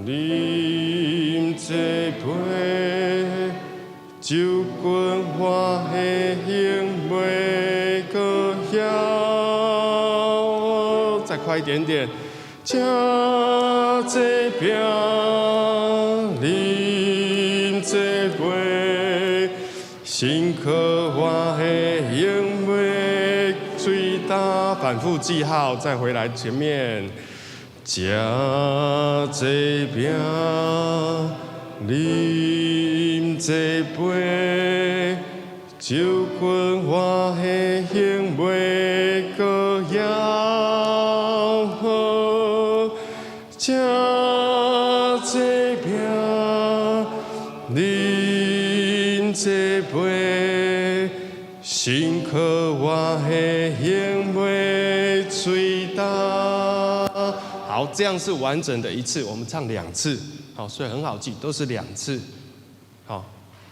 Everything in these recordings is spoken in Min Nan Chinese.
啉這杯，酒滾我的永袂閣曉。再快一點點，食這餅，啉這杯，身軀我的永袂喙焦。反覆記號，再回來前面。食這餅，啉這杯，酒滾我的永袂閣枵。食這餅，啉這杯，身軀我的永袂喙焦。好，這樣是完整的一次，我們唱兩次，好，所以很好記，都是兩次。好，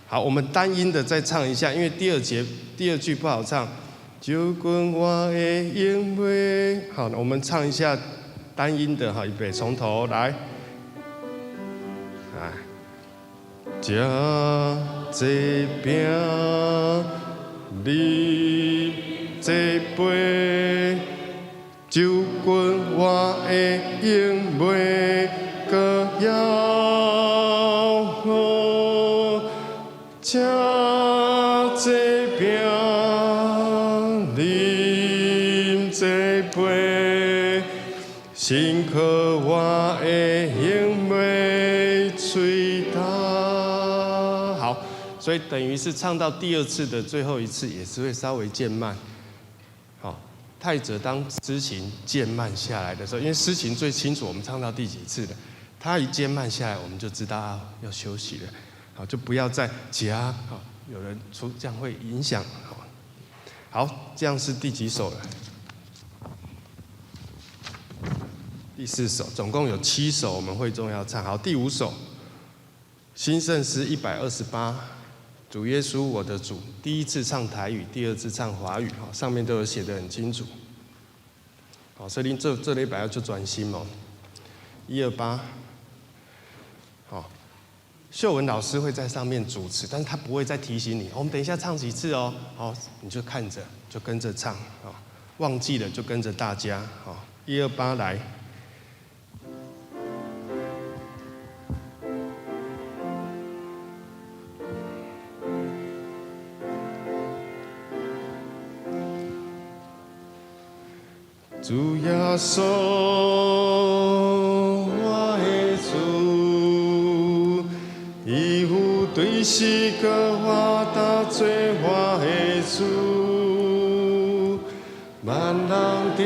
好，我們單音的再唱一下，因為第二節第二句不好唱。酒滾我的永袂，好，我們唱一下單音的，哈，預備，從頭來。來，食這餅，啉這杯，酒滾我的永袂閣枵。食這餅，啉這杯，身軀我的永袂喙焦。好，所以等於是唱到第二次的最後一次，也是會稍微漸慢。好，泰澤當司琴漸慢下來的時候，因為司琴最清楚我們唱到第幾次了，他一漸慢下來，我們就知道啊要休息了。好，就不要再加。好，有人出這樣會影響。好，這樣是第幾首了？第四首，總共有七首，我們會眾要唱。好，第五首，新聖詩128，主耶穌我的主，第一次唱台語，第二次唱華語，上面都有寫得很清楚。好，所以您這禮拜要就專心哦。128，好，秀文老師會在上面主持，但是他不會再提醒你。我們等一下唱幾次哦，好，你就看着，就跟着唱，忘記了就跟着大家，好，一二八來。主耶穌，我的主，伊有對死閣活擔做我的主，萬人著。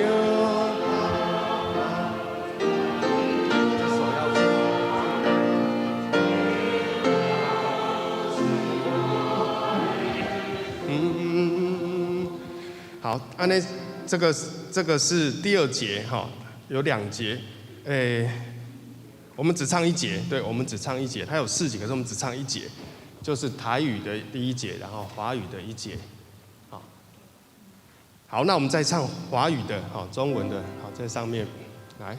嗯，好，按呢，這個是第二節哈，有兩節，誒，我們只唱一節，對，我們只唱一節，它有四節，可是我們只唱一節，就是台語的第一節，然後華語的一節，好，好，那我們再唱華語的，好，中文的，好，在上面來。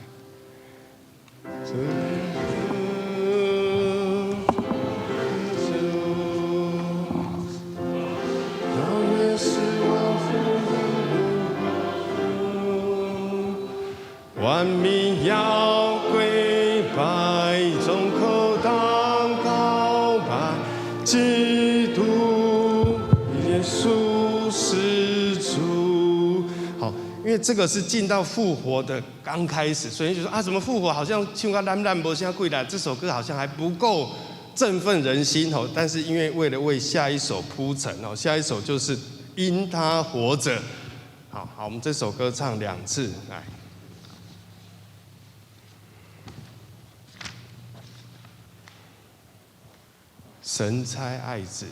萬民要跪拜，眾口當告白，基督耶穌是主。好，因為這個是進到復活的剛開始，所以就說啊，怎麼復活好像唱甲懶懶無啥過來，這首歌好像還不夠振奮人心哦。但是因為為了為下一首鋪陳哦，下一首就是因他活着。好好，我們這首歌唱兩次，來。神差愛子，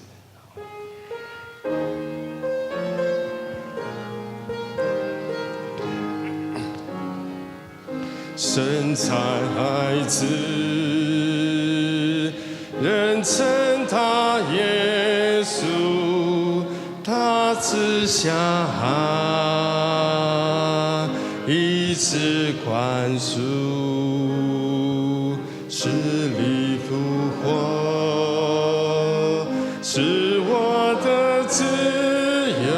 神差愛子，人稱他耶穌，他賜下醫治寬恕，死裡復活，是我的自由。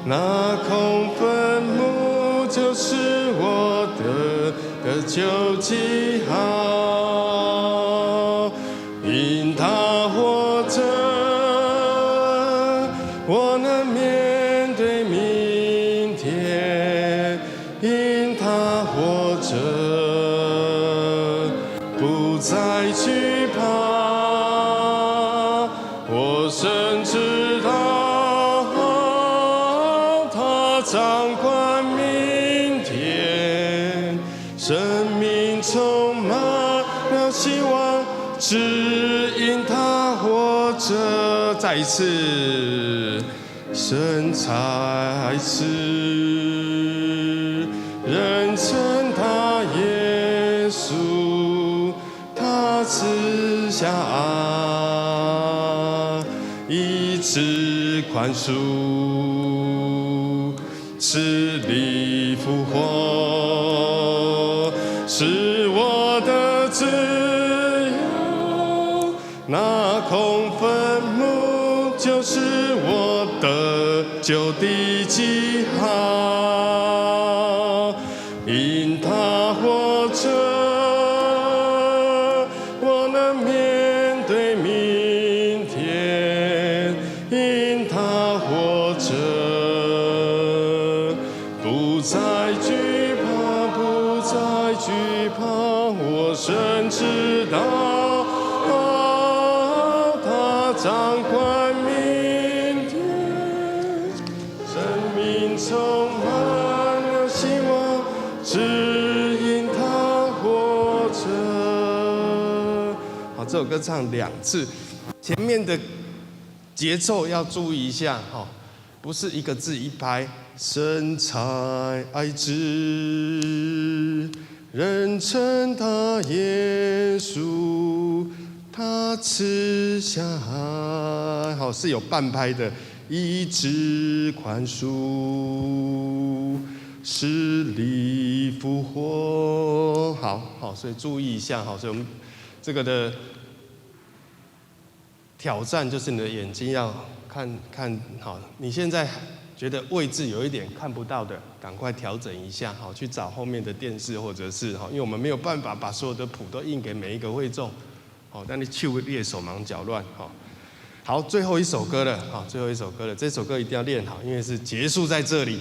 那空墳墓就是我的得救記號。因他活著，我能面對明天。因他活著，不再懼怕。我深知道，他掌管明天，生命充滿了希望，只因他活著。再一次，神差愛子，人稱他耶穌，他賜下愛，醫治寬恕，死裡復活，是我的自由。那空墳墓就是我得救的記號。因他活著，我能面對明天。因他活著，不再懼怕，不再懼怕。我深知道，他掌管明天，生命充滿了希望，只因他活著。好，這首歌唱兩次，前面的節奏要注意一下哈，不是一個字一拍。神差愛子，人稱他耶穌，他賜下愛，好，是有半拍的，醫治寬恕，死裡復活。好好，所以注意一下哈，所以我們這個的挑戰就是你的眼睛要看看好，你現在覺得位置有一點看不到的，趕快調整一下，好，去找後面的電視或者是哈，因為我們沒有辦法把所有的譜都印給每一個會眾，好，但你手你會手忙腳亂，好，好，最後一首歌了，好，最後一首歌了，這首歌一定要練好，因為是結束在這裡。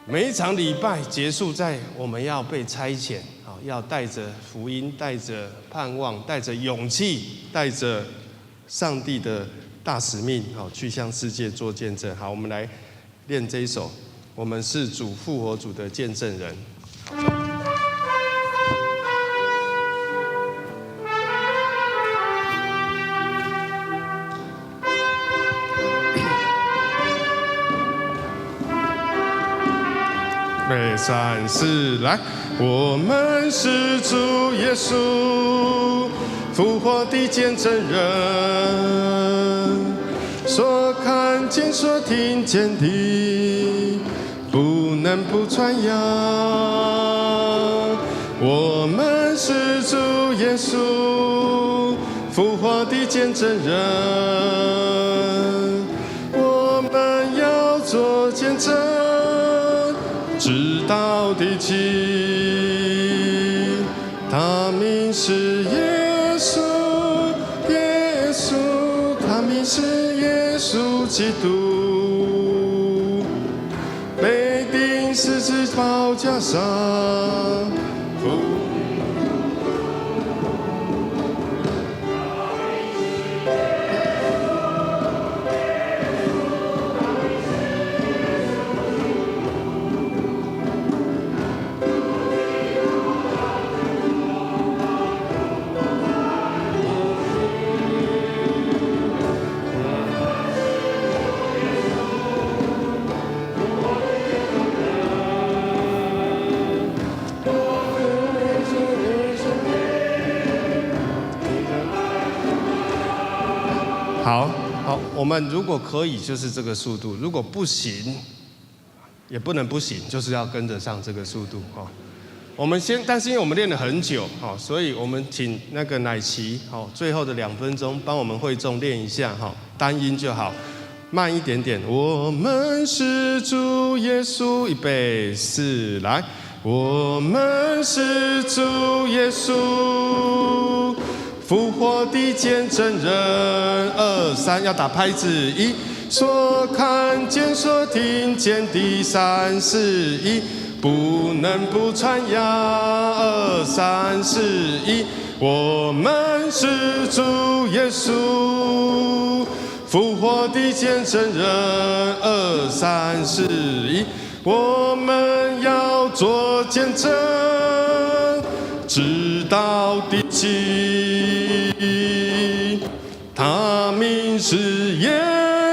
每一場禮拜結束在我們要被差遣，好，要帶着福音，帶着盼望，帶着勇氣，帶着上帝的大使命，好，去向世界做見證。好，我們來練這一首，我們是主復活主的見證人。二三四，來！我們是主耶穌復活的見證人，所看見、所聽見的，不能不傳揚。我們是主耶穌復活的見證人，我們要做見證，直到地極。他名是耶穌，耶穌，他名是耶穌基督，被釘十字架上。好好，我們如果可以，就是這個速度；如果不行，也不能不行，就是要跟得上這個速度哦。我們先，但是因為我們練了很久，好，所以我們請那個乃琪，好，最後的2分鐘幫我們會眾練一下，哈，單音就好，慢一點點。我們是主耶穌，預備四來。我們是主耶穌復活的見證人。二三要打拍子，一所看見所聽見的三四一，不能不傳揚。二三四一，我們是主耶穌復活的見證人。二三四一，我們要做見證，直到地極。他名是耶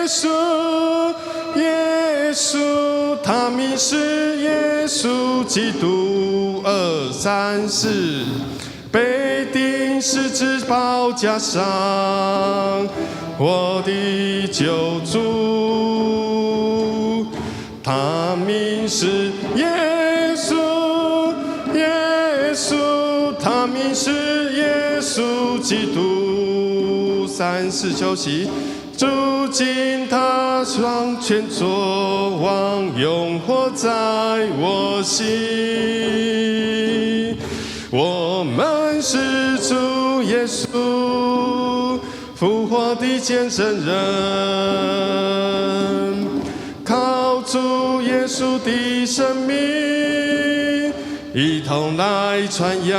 穌，耶穌，他名是耶穌基督。二三四，被釘十字寶架上，我的救主。他名是耶穌，耶穌，他名是耶穌基督。三四休息，如今他掌權作王，永活在我心。我們是主耶穌復活的見證人。靠主耶穌的生命，一同來傳揚。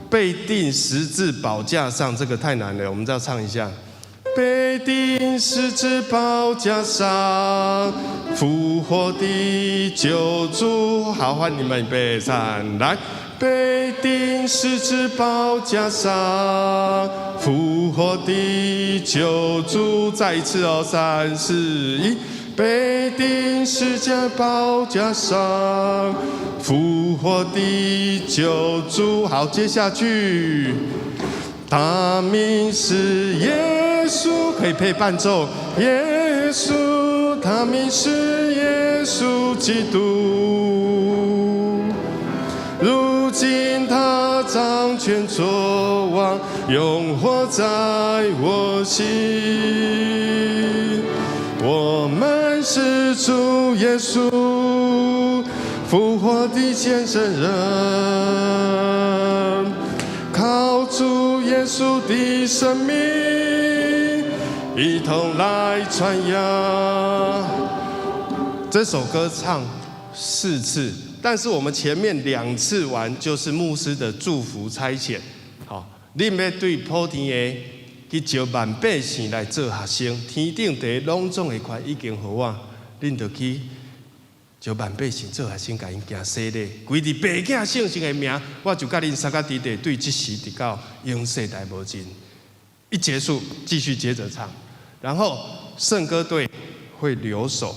被釘十字寶架上，這個太難了，我們再唱一下。被釘十字寶架上，復活的救主。好，換你們預備三來。被釘十字寶架上，復活的救主。再一次哦，三四一。被釘十字寶架上，復活的救主。好，接下去，他名是耶穌，可以配伴奏。耶穌，他名是耶穌基督。如今他掌權作王，永活在我心。我們是主耶穌復活的見證人，靠主耶穌的生命，一同來傳揚。這首歌唱四次，但是我們前面兩次完就是牧師的祝福差遣。好，恁欲對普天下去召萬百姓來做學生，天頂地攏總的權已經予我，恁就去召萬百姓做學生，共𪜶行洗禮，歸佇父子聖神的名，我就佮恁相佮佇地，對這時直到永世代無盡。一結束，繼續接着唱，然後聖歌隊會留守，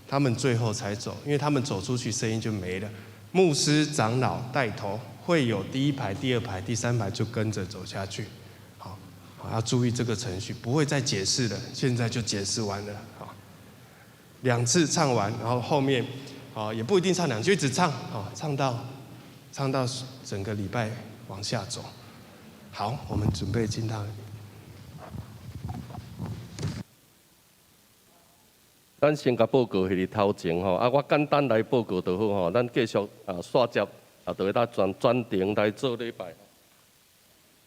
他們最後才走，因為他們走出去聲音就沒了。牧師長老帶頭，會有第一排、第二排、第三排就跟着走下去。好，要注意這個程序，不會再解釋了。現在就解釋完了。好，兩次唱完，然後後面，啊，也不一定唱兩句，一直唱，啊，唱到整個禮拜往下走。好，我們準備進到。咱先共報告彼個頭前吼，啊，我簡單來報告就好吼。咱繼續啊，煞接啊，就會當全全程來做禮拜。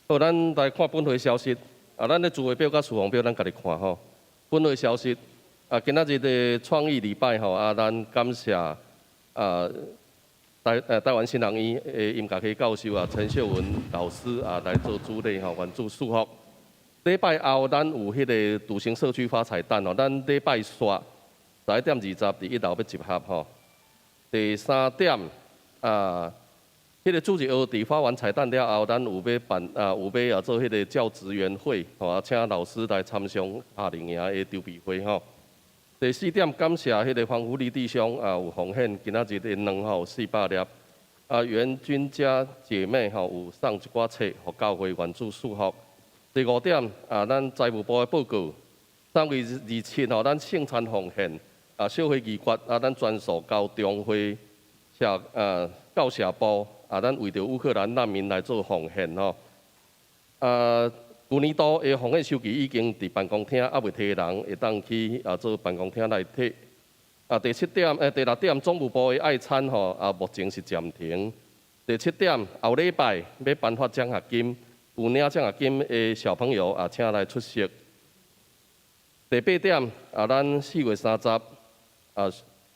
好，咱來看本會消息。啊，咱的聚會表佮事奉表，咱家己看吼。本會消息啊，今仔日的創意禮拜吼，啊，咱感謝啊台灣新人院的音樂系教授啊陳秀文老師啊來做主禮吼，願主祝福。禮拜後咱有彼個篤行社區發彩蛋吼，咱禮拜煞11點20佇一樓欲集合吼。第三點啊，彼個主日學佇發完彩蛋了後，咱有欲辦啊，有欲啊做彼個教職員會吼，啊，請老師來參詳夏令營的籌備會吼。第四點，感謝彼個黃福利弟兄啊，有奉獻今仔日的卵吼400粒。啊，袁君家姐妹吼有送一寡冊予教會願主祝福。第五點啊，咱財務部的報告，3月27吼，咱聖餐奉獻啊，小會議決啊，咱全數交中會教社部啊，咱為著烏克蘭難民來做奉獻吼。舊年度的奉獻收據已經佇辦公廳，猶未提的人會當去做辦公廳來提。第七點，第六點，總務部的愛餐吼，目前是暫停。第七點，後禮拜欲頒發獎學金，有領獎學金的小朋友啊，請來出席。第八點，咱4月30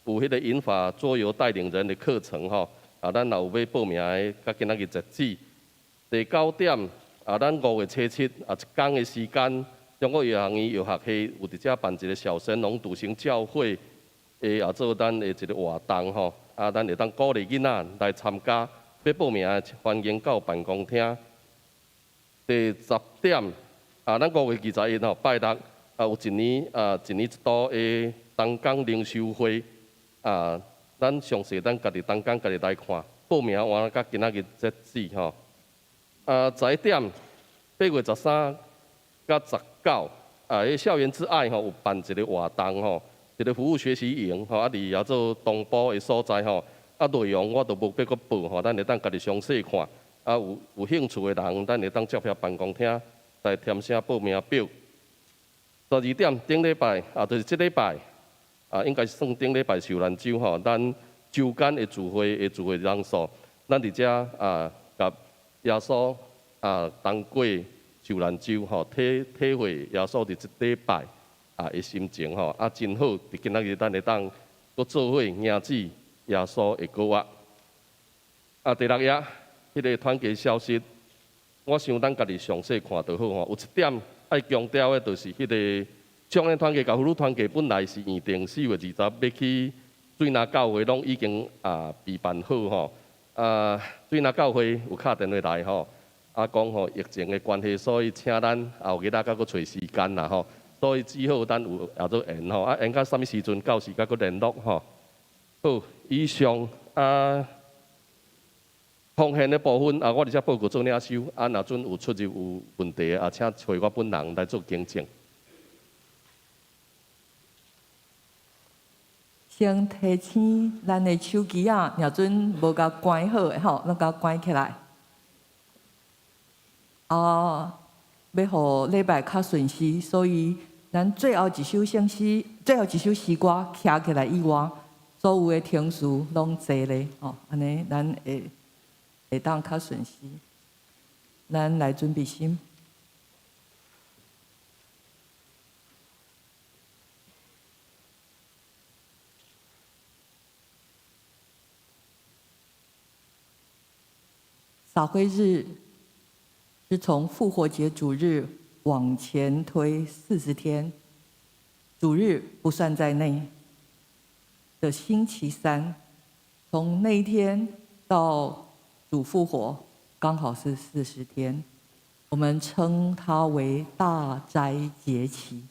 有彼個銀髮桌遊帶領人的課程吼，咱若有欲報名的，佮今仔日截止。第九點，咱5月初7一工的時間，中國藥學院藥學系有佇遮辦一個小神農篤行教會的做咱的一個活動吼，咱會當鼓勵囡仔來參加。欲報名的歡迎到辦公廳。第十點，咱5月21吼，拜六有一年一度的東港靈修會，咱詳細咱家己東港家己來看，報名完到今仔日截止吼。11點，8月13佮19，彼校園之愛吼有辦一個活動吼，一個服務學習營吼，佇遐做東部的所在吼。內容我都無必閣報吼，咱會當家己詳細看。有興趣的人，咱會當接遐辦公廳來填寫報名表。12點，頂禮拜就是這禮拜應該是算頂禮拜受難週吼，咱週間的聚會的聚會人數，咱佇遮佮耶穌同過受難週吼，體會耶穌佇這禮拜的心情吼，真好，佇今仔日咱會當閣做伙迎接耶穌的復活。第六頁，彼個統計消息，我想咱家己詳細看就好吼。有一點愛強調的，就是彼個少年團契佮婦女團契本來是預定4月20欲去水林教會，攏已經備辦好吼。水林教會有敲電話來吼，講吼疫情的關係，所以請咱後日仔閣閣揣時間啦吼。所以只好咱有也做延吼，延到啥物時陣，到時閣閣聯絡吼。好，以上奉獻的部分我佇遮報告做領收，若準有出入有問題請揣我本人來做更正。先提醒咱的手機仔，若準無共關好的吼，攏共關起來。欲予禮拜較順時，所以咱最後一首聖詩，最後一首詩歌徛起來以外，所有的程序攏坐咧，吼，按呢咱會當較順時。咱來準備心。掃灰日是從復活節主日往前推40天，主日不算在內的星期三，從那一天到主復活，剛好是40天，我們稱它為大齋節期。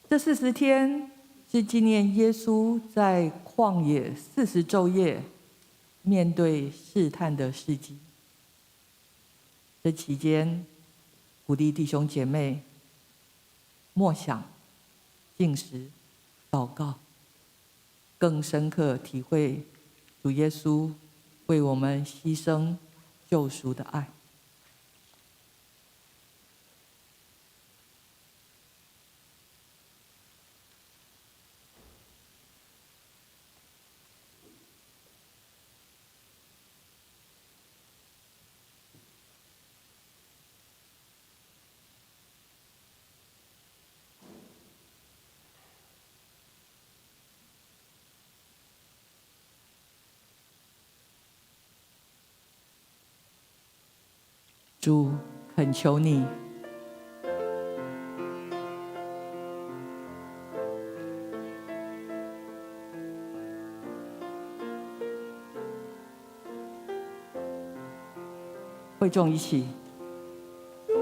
這四十天是紀念耶穌在曠野40晝夜面對試探的事蹟。這期間，鼓勵弟兄姐妹默想、禁食、禱告，更深刻體會主耶穌為我們犧牲救贖的愛。主，懇求你，會眾一起。主，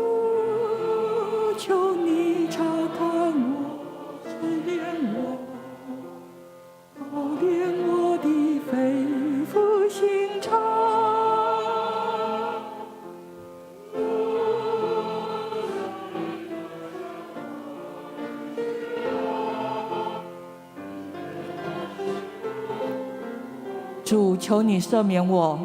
求你察看我，試煉我，考驗我的肺腑心腸。主，求你赦免我。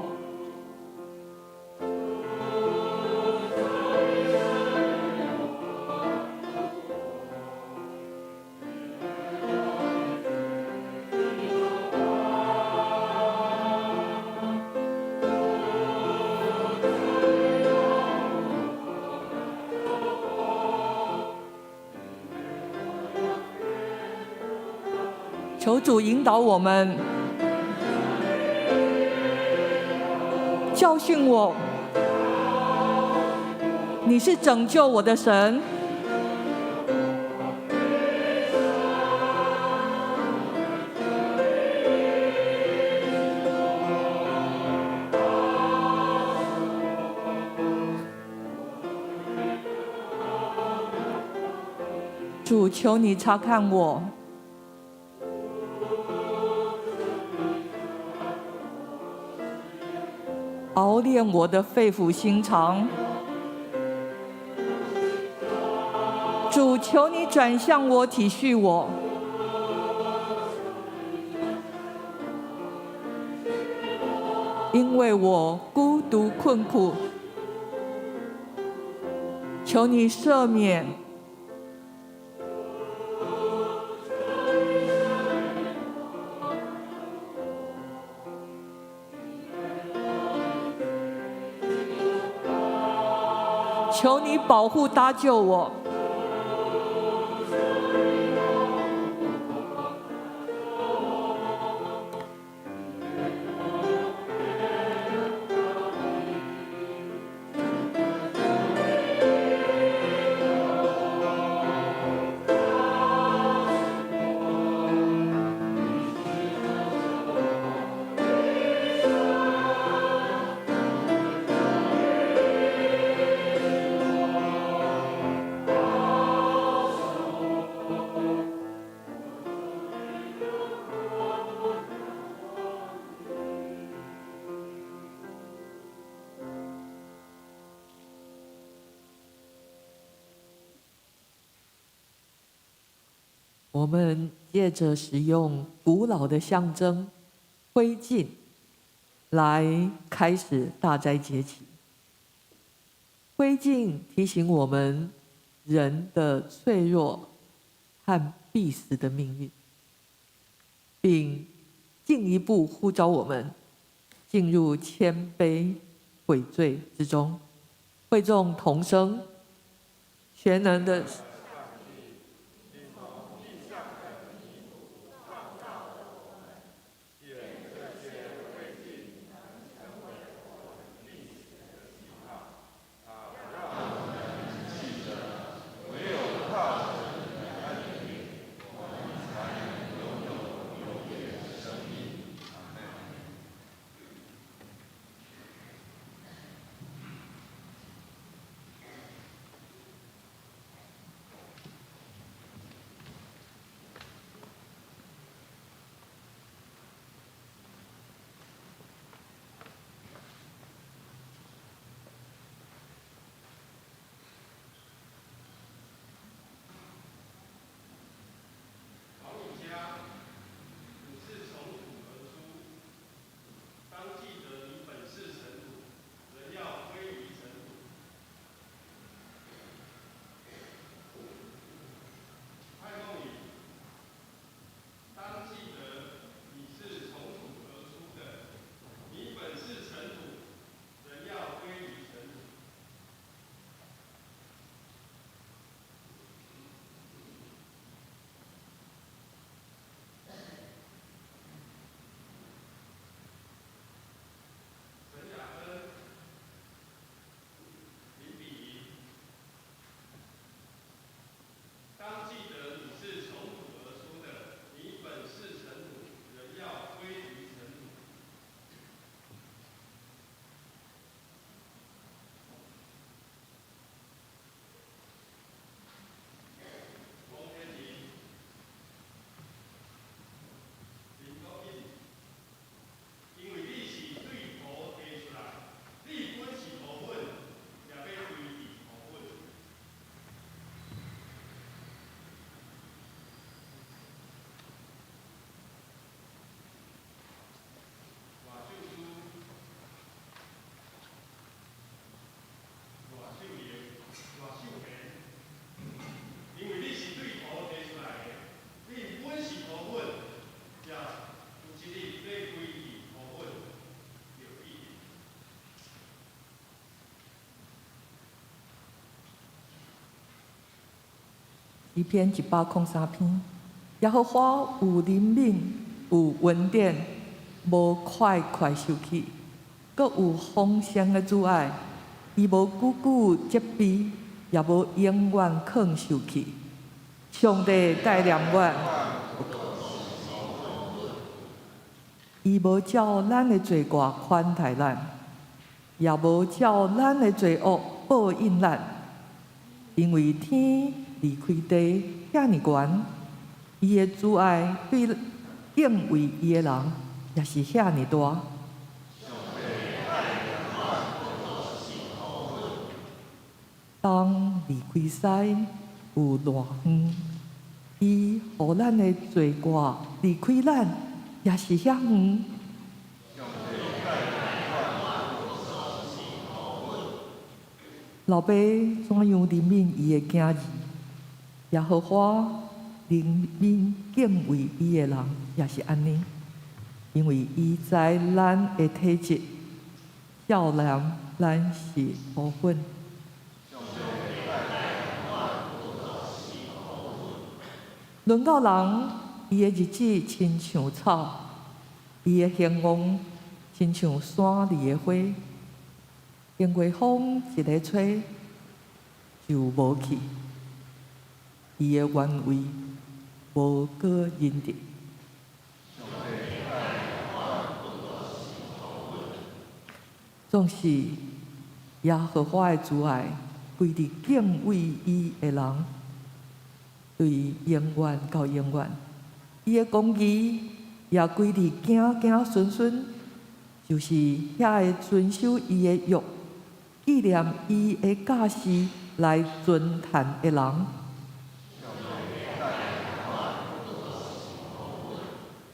求主引导我們，教訓我。你是拯救我的神。主，求你察看我。熬煉我的肺腑心腸，主，求你轉向我，體恤我，因為我孤獨困苦，求你赦免。求你保護搭救我。我們借著使用古老的象徵灰燼來開始大齋節期。灰燼提醒我們人的脆弱和必死的命運，並進一步呼召我們進入謙卑悔罪之中。會眾同聲，全能的。詩篇103篇，耶和華有憐憫，有恩典，無快快受氣，閣有豐盛的慈愛。伊無久久責備，也無永遠囥受氣。上帝帶領我，伊無照咱的罪過寬待咱，也無照咱的罪惡報應咱。因為天離開地遐爾懸，伊的慈愛對敬畏伊的人也是遐爾大。東離開西有偌遠，伊予咱的罪過離開咱也是遐遠。老爸怎樣憐憫伊的囝兒，耶和華憐憫敬畏伊的人也是按呢，因為伊知咱的體質，照量咱是土粉。論到人，伊的日子親像草，伊的興旺親像山裡的花，經過風一个吹就無去，伊的原位無閣認得。總是耶和華的慈愛歸佇敬畏伊的人，對永遠到永遠。伊的公義也歸佇子子孫孫，就是遐个遵守伊的約、紀念伊的教示來遵行的人。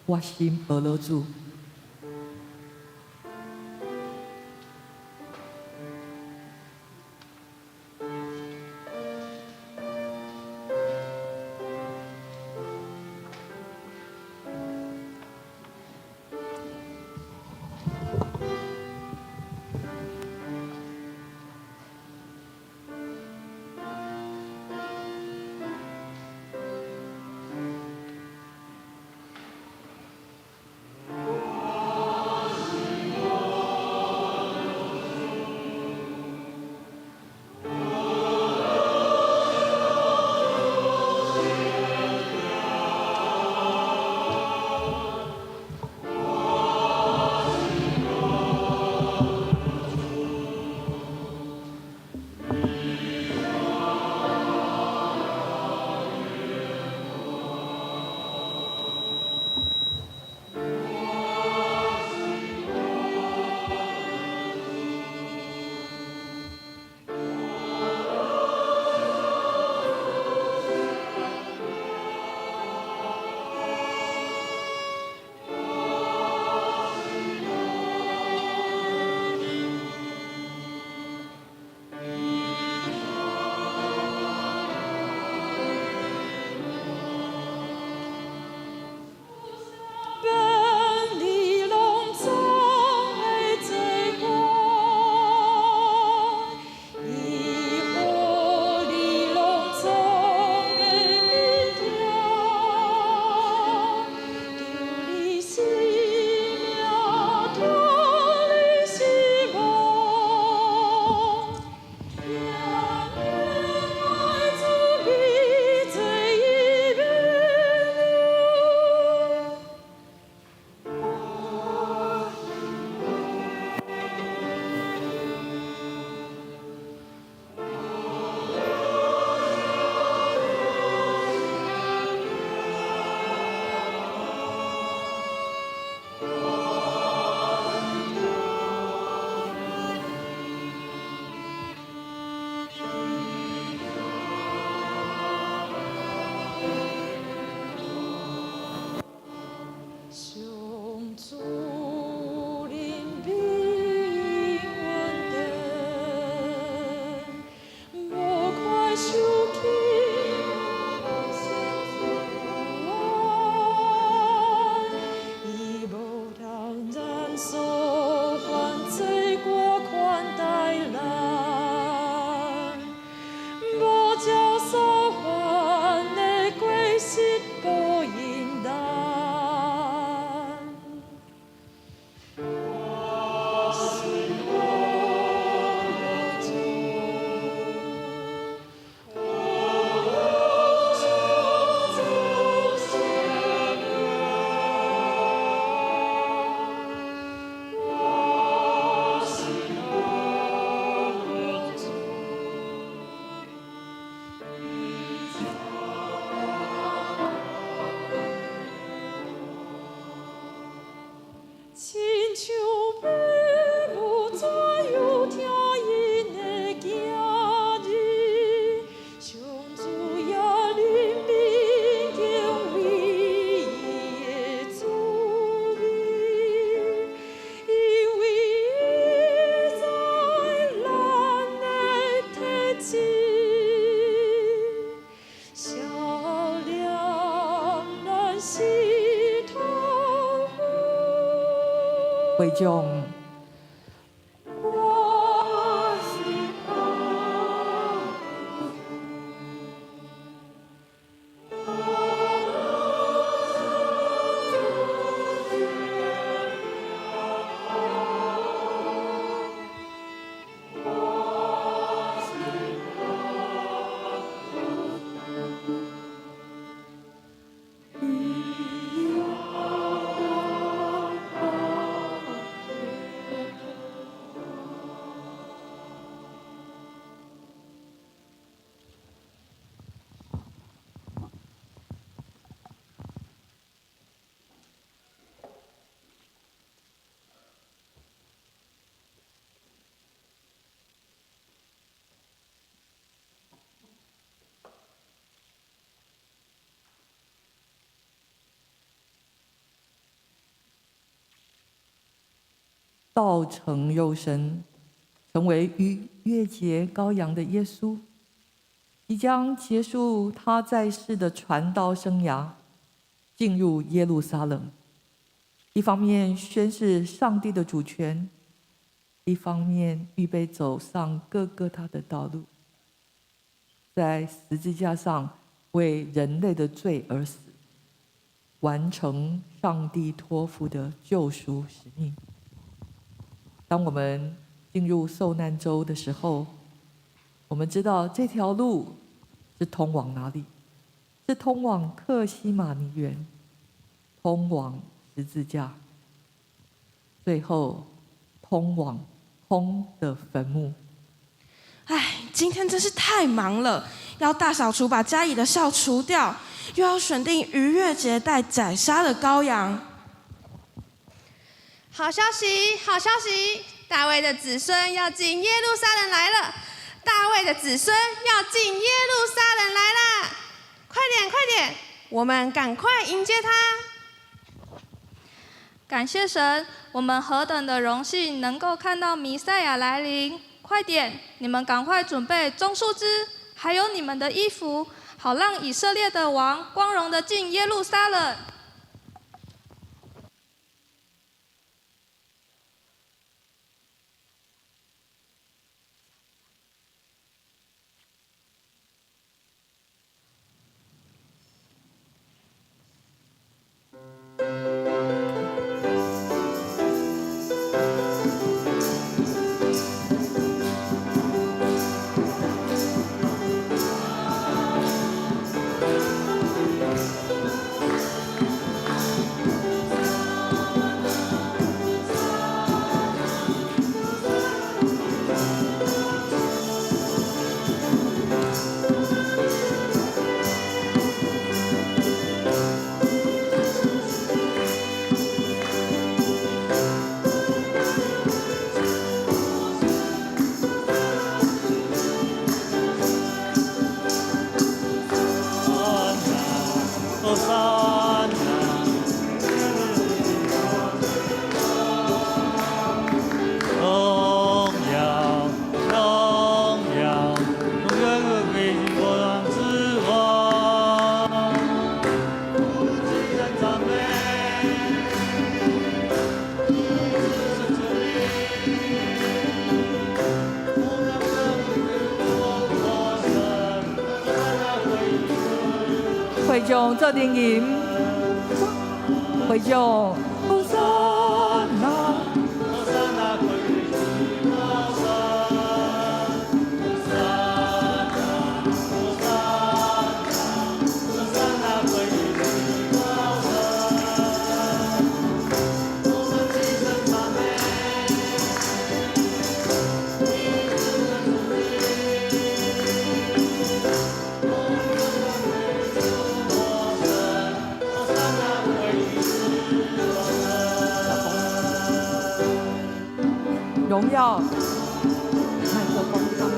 我心學了主。會眾。道成肉身，成為逾越節羔羊的耶穌，即將結束他在世的傳道生涯，進入耶路撒冷。一方面宣示上帝的主權，一方面預備走上各各他的道路，在十字架上為人類的罪而死，完成上帝託付的救贖使命。當我們進入受難週的時候，我們知道這條路是通往哪裡？是通往客西馬尼園，通往十字架，最後通往空的墳墓。唉，今天真是太忙了，要大掃除把家裡的酵除掉，又要選定逾越節待宰殺的羔羊。好消息，好消息！大衛的子孫要進耶路撒冷來了！大衛的子孫要進耶路撒冷來啦！快點，快點，我們趕快迎接他！感謝神，我們何等的榮幸能夠看到彌賽亞來臨！快點，你們趕快準備棕樹枝，還有你們的衣服，好讓以色列的王光榮的進耶路撒冷。會眾做陣吟，會眾。榮耀。麥克風上。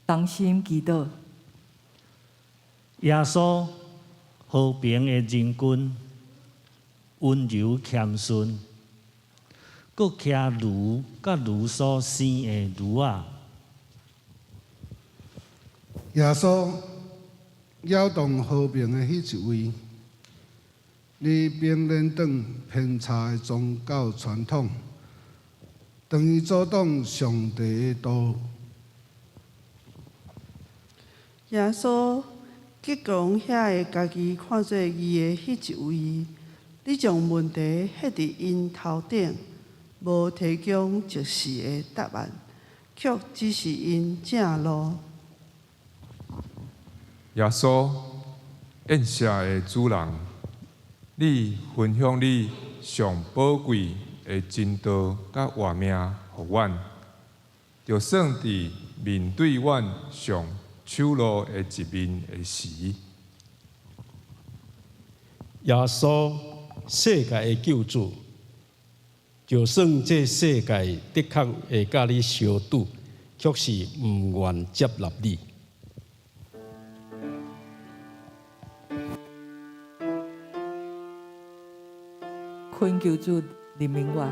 同心祈禱。耶穌和平的仁君，溫柔謙遜，閣騎驢佮驢所生的驢仔。耶穌擾動和平的彼一位，你並連斷偏差的宗教傳統，當伊阻擋上帝的道。耶穌激強遐个家己看做義的彼一位，你將問題設佇𪜶頭頂，無提供即時的答案，卻指示𪜶正路。耶穌，宴席的主人，你分享你上寶貴的真道佮活命予阮，就算佇面對阮上醜陋的一面的時，耶穌，世界的救主，就算這世界的確會佮你相拄，卻是毋願接納你。懇求主憐憫我。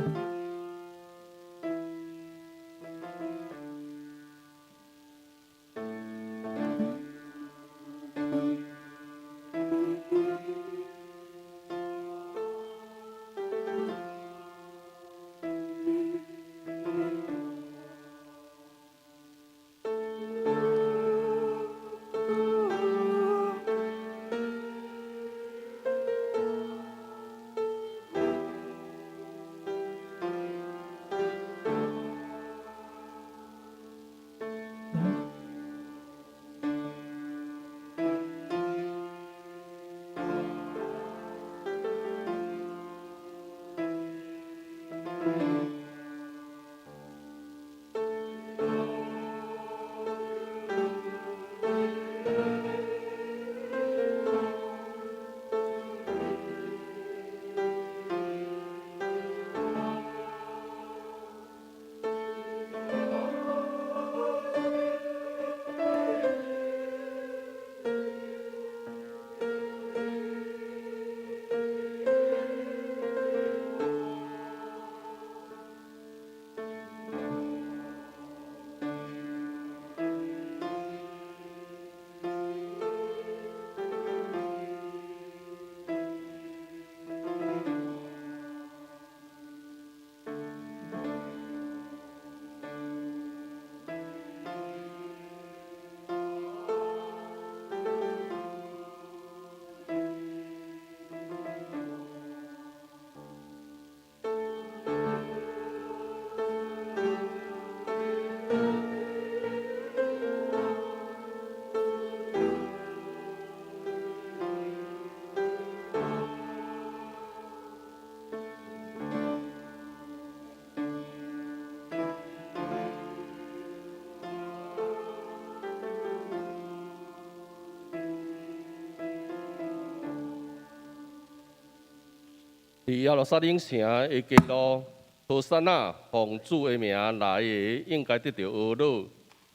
佇耶路撒冷城的街路，和散那奉主的名來的，應該得著呵咾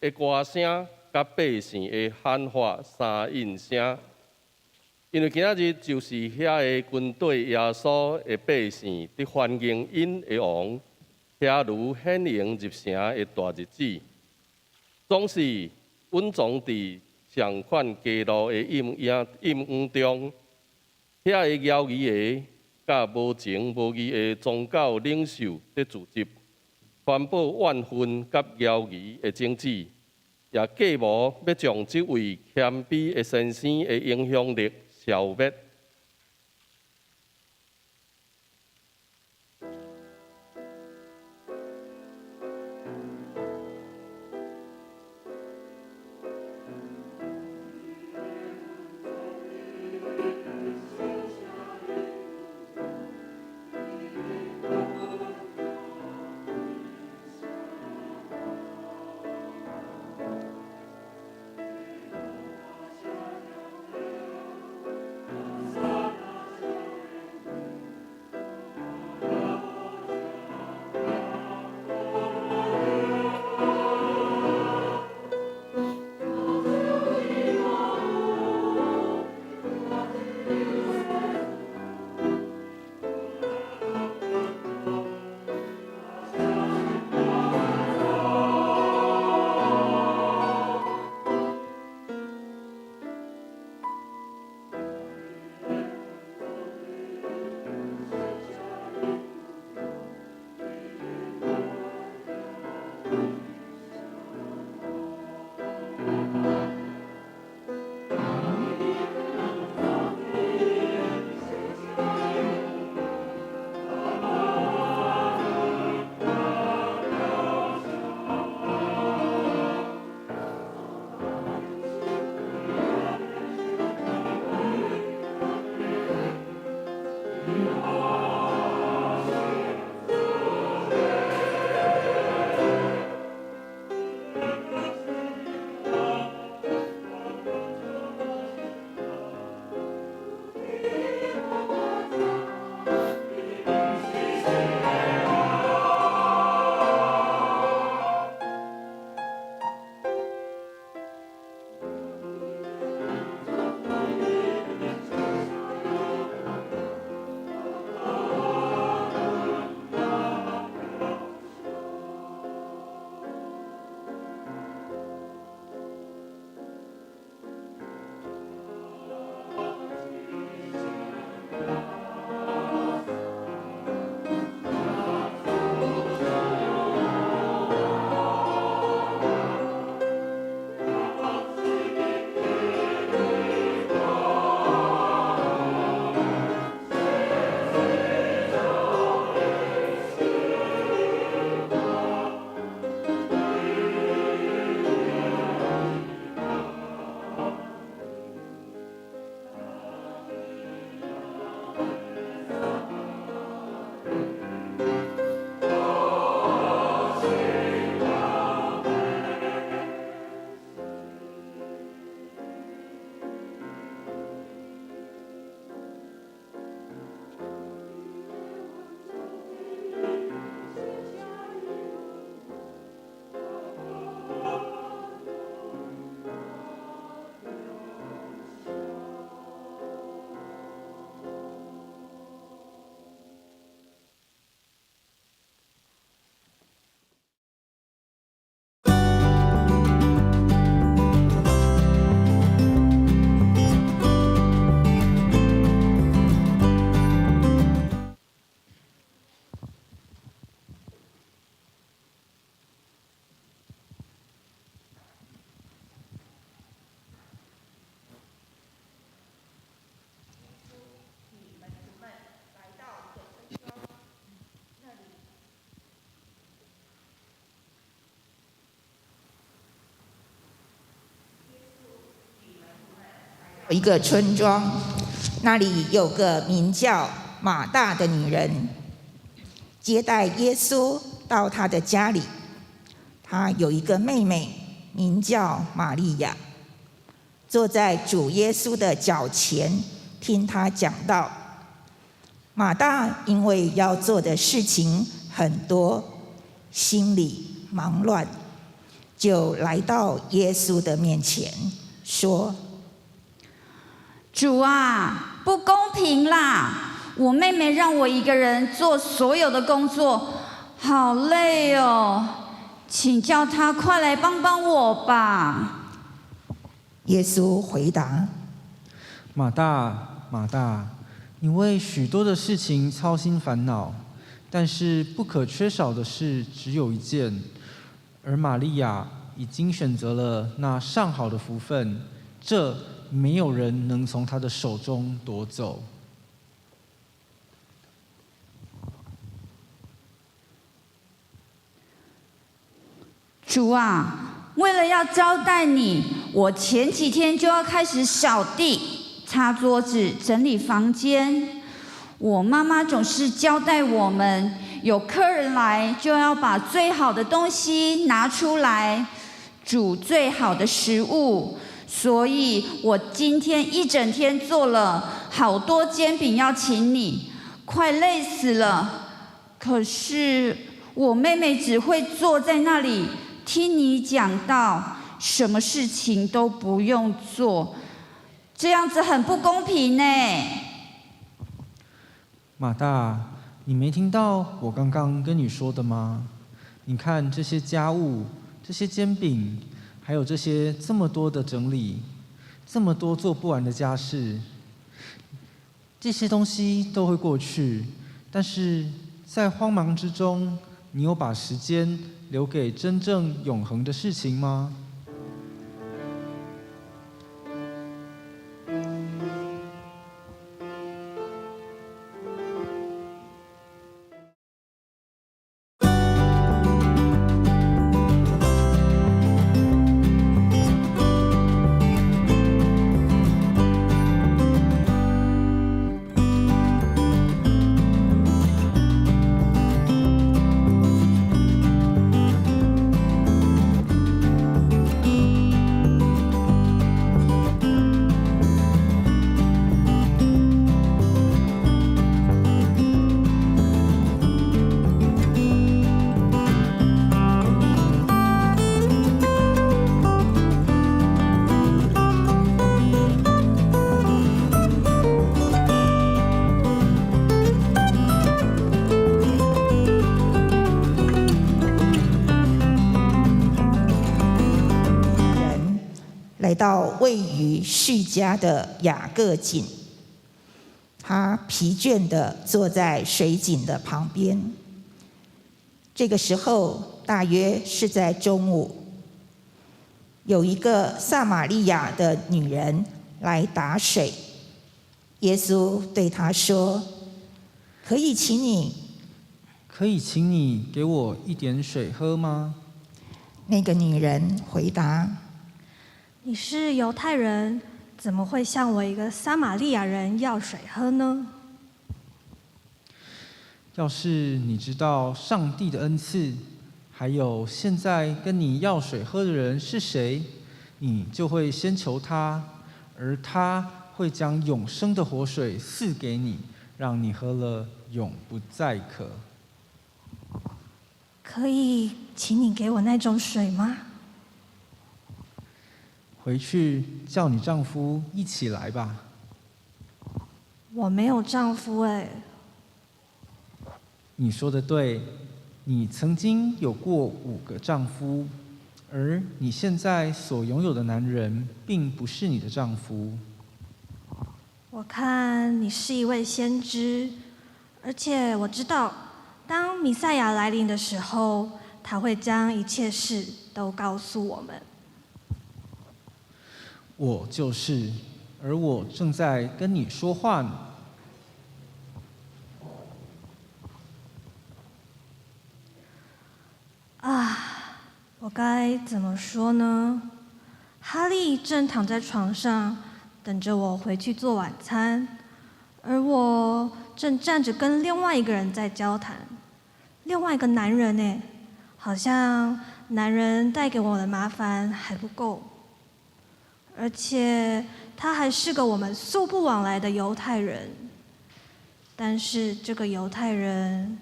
的歌聲，佮百姓的喊喊三應聲。因為今仔日就是遐个軍隊耶穌的百姓佇歡迎𪜶的王，遐如顯榮入城的大日子，總是隱藏佇上款街路的陰影陰影中，遐个枵義的。佮無情無義的宗教領袖佇組織，傳播怨恨佮枵義的種子，也計謀欲將這位謙卑的先生的影響力消滅。一個村莊，那裡有個名叫馬大的女人，接待耶穌到她的家裡。她有一個妹妹，名叫瑪利亞，坐在主耶穌的腳前聽他講道。馬大因為要做的事情很多，心裡忙亂，就來到耶穌的面前，說：主啊，不公平啦！我妹妹讓我一個人做所有的工作，好累哦，請叫她快來幫幫我吧。耶穌回答：馬大，馬大，你為許多的事情操心煩惱，但是不可缺少的事只有一件，而瑪利亞已經選擇了那上好的福分，這沒有人能從她的手中奪走。主啊，為了要招待你，我前幾天就要開始掃地、擦桌子、整理房間。我媽媽總是交代我們，有客人來就要把最好的東西拿出來，煮最好的食物。所以我今天一整天做了好多煎餅要請你，快累死了。可是我妹妹只會坐在那裡聽你講道，什麼事情都不用做，這樣子很不公平呢。馬大，你沒聽到我剛剛跟你說的嗎？你看這些家務，這些煎餅，還有這些這麼多的整理，這麼多做不完的家事，這些東西都會過去。但是在慌忙之中，你有把時間留給真正永恆的事情嗎？來到位於敘加的雅各井，他疲倦地坐在水井的旁邊。這個時候大約是在中午，有一個撒瑪利亞的女人來打水。耶穌對她說：“可以請你，可以請你給我一點水喝嗎？”那個女人回答：你是猶太人，怎麼會向我一個撒瑪利亞人要水喝呢？要是你知道上帝的恩賜，還有現在跟你要水喝的人是誰，你就會先求他，而他會將永生的活水賜給你，讓你喝了永不再渴。可以請你給我那種水嗎？回去叫你丈夫一起來吧。我沒有丈夫哎。你說的對，你曾經有過5個丈夫，而你現在所擁有的男人並不是你的丈夫。我看你是一位先知，而且我知道，當彌賽亞來臨的時候，他會將一切事都告訴我們。我就是，而我正在跟你說話呢。啊，我該怎麼說呢？哈利正躺在床上，等着我回去做晚餐，而我正站着跟另外一个人在交谈，另外一个男人呢，好像男人带给我的麻烦还不够，而且他还是个我们素不往来的犹太人。但是这个犹太人，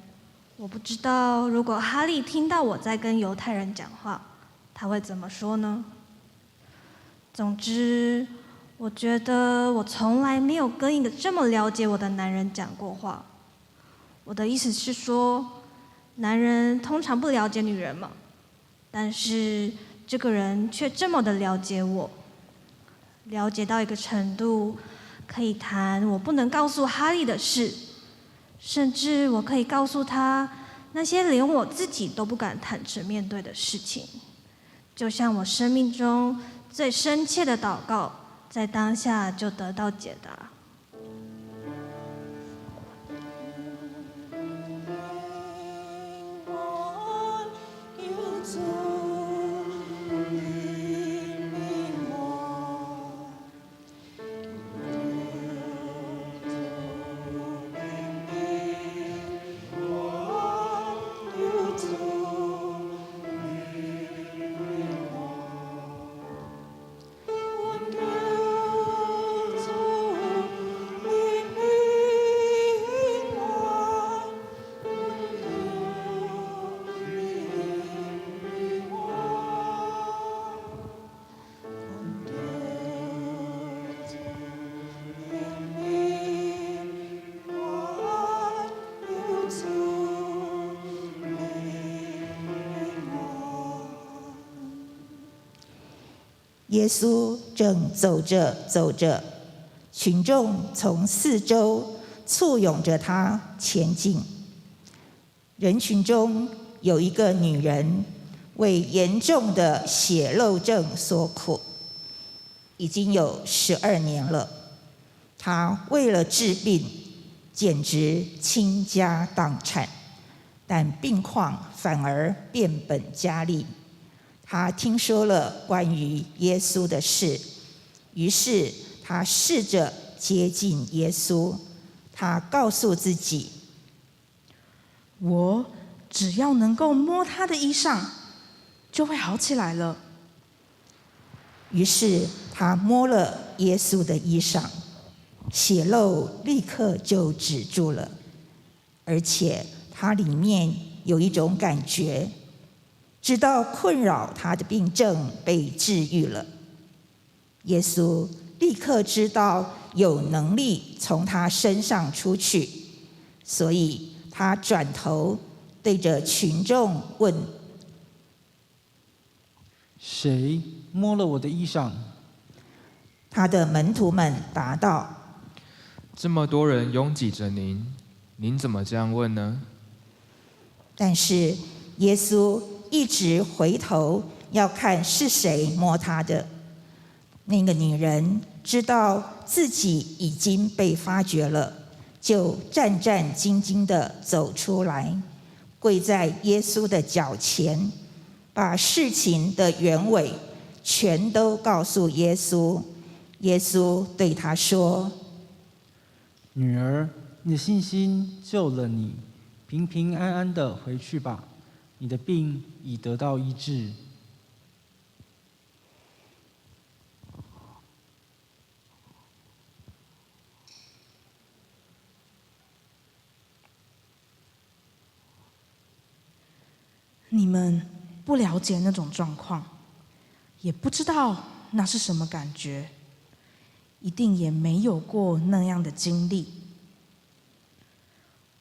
我不知道，如果哈利听到我在跟犹太人讲话，他会怎么说呢？总之，我觉得我从来没有跟一个这么了解我的男人讲过话。我的意思是说，男人通常不了解女人嘛，但是这个人却这么的了解我，了解到一个程度，可以谈我不能告诉哈利的事，甚至我可以告诉他那些连我自己都不敢坦诚面对的事情，就像我生命中最深切的祷告，在当下就得到解答。耶稣正走着走着，群众从四周簇拥着他前进。人群中有一个女人，为严重的血漏症所苦，已经有12年了。她为了治病，简直倾家荡产，但病况反而变本加厉。她听说了关于耶稣的事，于是她试着接近耶稣。她告诉自己：我只要能够摸他的衣裳，就会好起来了。于是她摸了耶稣的衣裳，血漏立刻就止住了，而且她里面有一种感觉，知道困扰他的病症被治愈了。耶稣立刻知道有能力从他身上出去，所以他转头对着群众问：谁摸了我的衣裳？他的门徒们答道：这么多人拥挤着您，您怎么这样问呢？但是耶稣一直回头要看是谁摸他的。那个女人知道自己已经被发觉了，就战战兢兢地走出来，跪在耶稣的脚前，把事情的原委全都告诉耶稣。耶稣对她说：女儿，你的信心救了你，平平安安地回去吧，你的病已得到医治。你们不了解那种状况，也不知道那是什么感觉，一定也没有过那样的经历。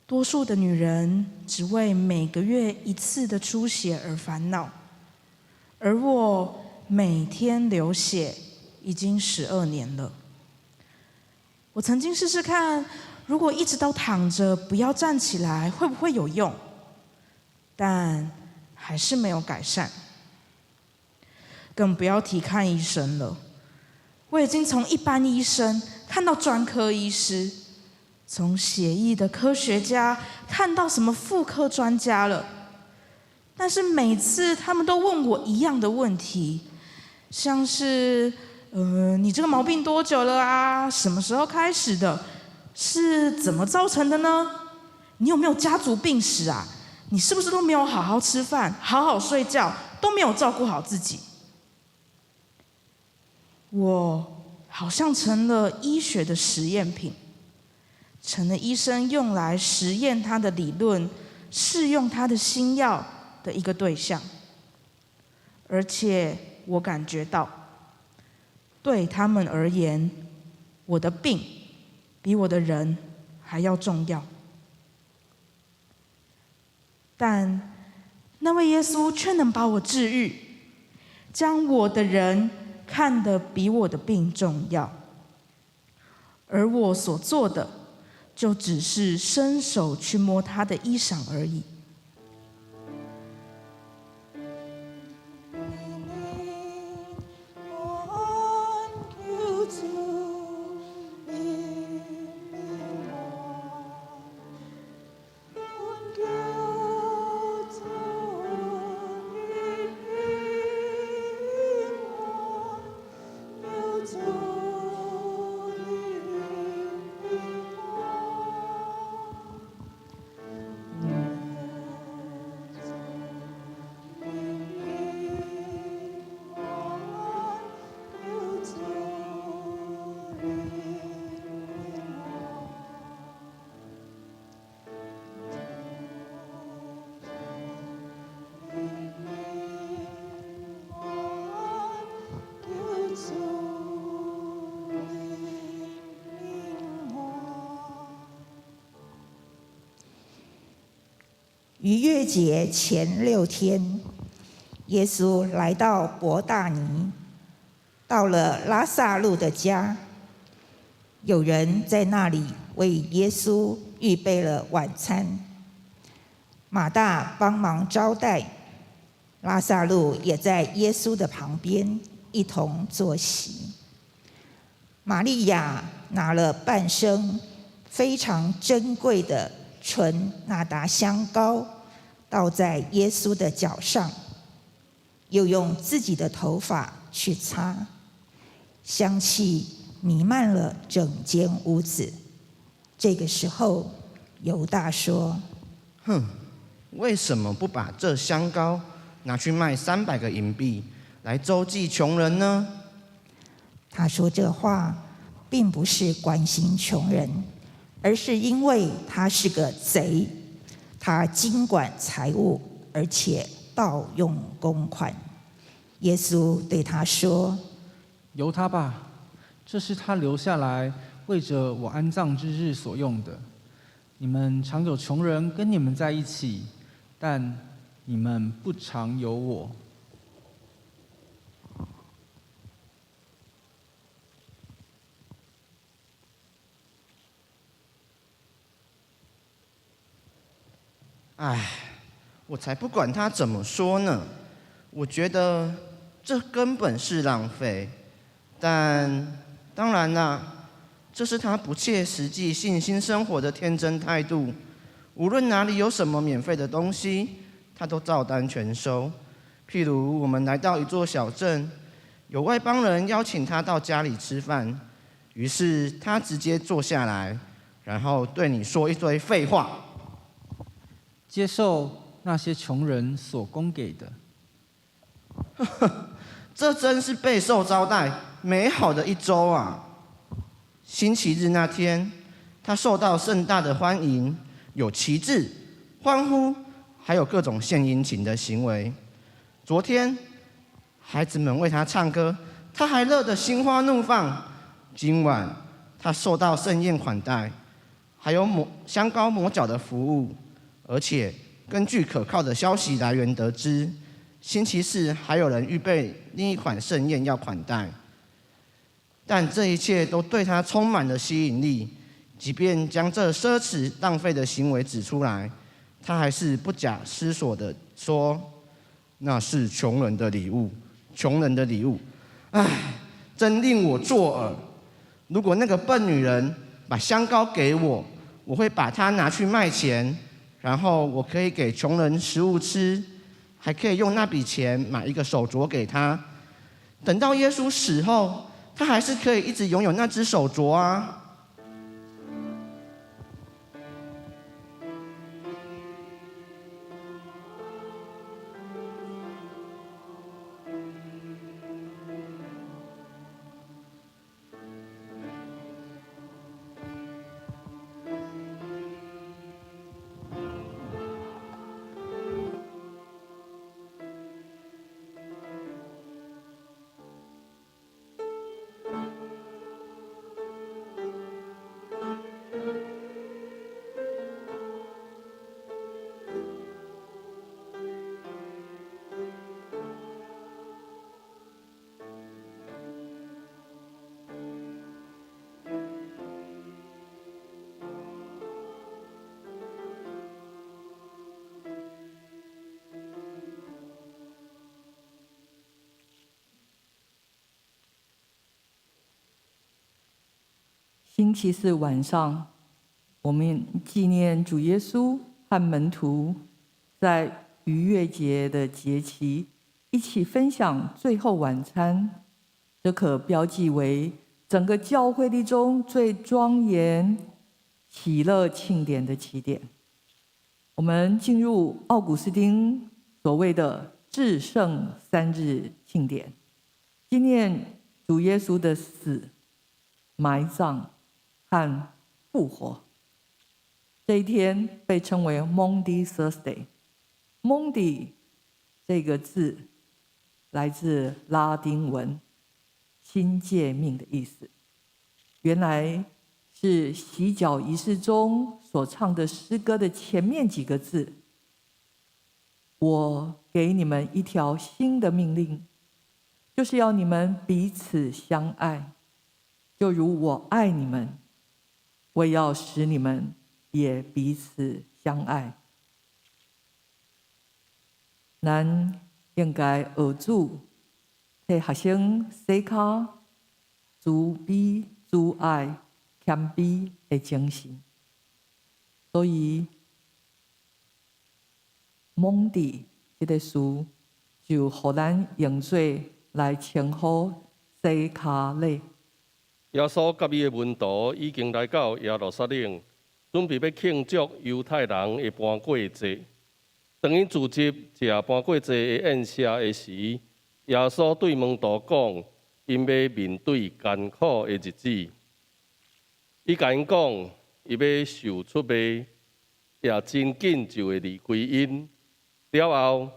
多数的女人只为每个月一次的出血而烦恼，而我每天流血已经12年了。我曾经试试看，如果一直都躺着不要站起来，会不会有用？但还是没有改善，更不要提看医生了。我已经从一般医生看到专科医师，从血液的科学家看到什么妇科专家了，但是每次他们都问我一样的问题，像是你这个毛病多久了啊？什么时候开始的？是怎么造成的呢？你有没有家族病史啊？你是不是都没有好好吃饭、好好睡觉，都没有照顾好自己？我好像成了医学的实验品，成了医生用来实验他的理论、试用他的新药的一个对象。而且我感觉到，对他们而言，我的病比我的人还要重要。但那位耶稣却能把我治愈，将我的人看得比我的病重要，而我所做的，就只是伸手去摸他的衣裳而已。逾越节前6天，耶稣来到伯大尼，到了拉撒路的家。有人在那里为耶稣预备了晚餐，马大帮忙招待，拉撒路也在耶稣的旁边一同坐席。玛利亚拿了半升非常珍贵的纯哪哒香膏，倒在耶稣的脚上，又用自己的头发去擦，香气弥漫了整间屋子。这个时候，犹大说：“ 哼，为什么不把这香膏拿去卖300个银币，来周济穷人呢？” 他说这话，并不是关心穷人，而是因为他是个贼，他经管财物，而且盗用公款。耶稣对他说：“ 由他吧，这是他留下来为着我安葬之日所用的。你们常有穷人跟你们在一起，但你们不常有我。” 唉，我才不管他怎么说呢。我觉得这根本是浪费。但当然啦，这是他不切实际信心生活的天真态度。无论哪里有什么免费的东西，他都照单全收。譬如我们来到一座小镇，有外邦人邀请他到家里吃饭，于是他直接坐下来，然后对你说一堆废话。接受那些穷人所供给的，这真是备受招待、美好的一周啊！星期日那天，他受到盛大的欢迎，有旗帜、欢呼，还有各种献殷勤的行为。昨天，孩子们为他唱歌，他还乐得心花怒放。今晚，他受到盛宴款待，还有抹香膏抹脚的服务。而且，根据可靠的消息来源得知，星期四还有人预备另一款盛宴要款待。但这一切都对他充满了吸引力，即便将这奢侈浪费的行为指出来，他还是不假思索地说：“那是穷人的礼物，穷人的礼物。”唉，真令我作呕。如果那个笨女人把香膏给我，我会把它拿去卖钱。然后我可以给穷人食物吃，还可以用那笔钱买一个手镯给他。等到耶稣死后，他还是可以一直拥有那只手镯啊。星期四晚上，我们纪念主耶稣和门徒在逾越节的节期一起分享最后晚餐，这可标记为整个教会历中最庄严、喜乐庆典的起点。我们进入奥古斯丁所谓的至圣三日庆典，纪念主耶稣的死、埋葬和复活。这一天被称为 Maundy Thursday。Maundy 这个字来自拉丁文“新诫命”的意思，原来是洗脚仪式中所唱的诗歌的前面几个字。我给你们一条新的命令，就是要你们彼此相爱，就如我爱你们，我也要使你们也彼此相爱。咱應該學主替學生洗跤，慈悲、慈愛、謙卑的精神。所以，Maundy 這个詞就予咱用做來稱呼洗跤禮。耶穌佮伊的門徒已經來到耶路撒冷，準備欲慶祝猶太人的盤過節。當𪜶聚集食盤過節的宴席的時，耶穌對門徒講，𪜶欲面對艱苦的日子。伊共𪜶講，伊欲受出賣，也真緊就會離開𪜶。了後，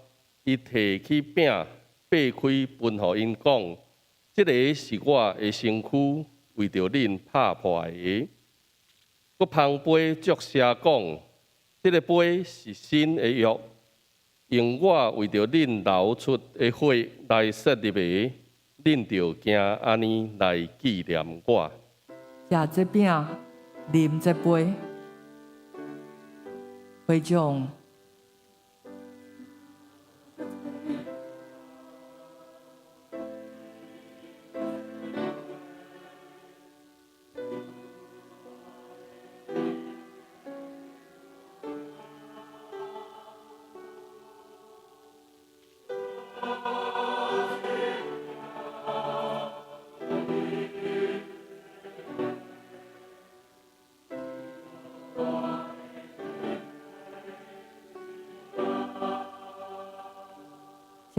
伊提起餅，擘開分予𪜶講：這个是我的身軀，為著恁拍破的。閣捧杯祝謝講：這个杯是新的約，用我為著恁流出的血來設立的，恁著行按呢來紀念我。食這餅，啉這杯，會長。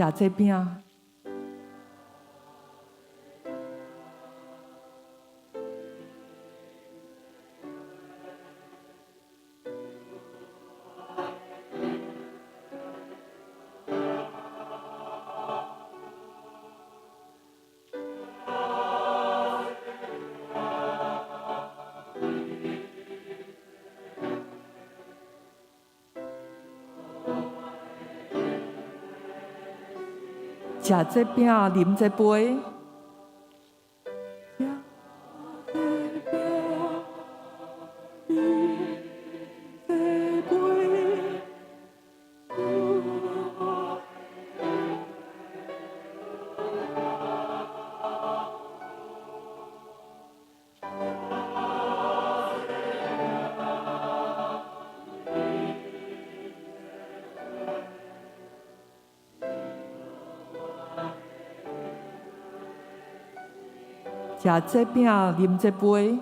食這餅。食這餅，啉這杯。食這餅，啉這杯。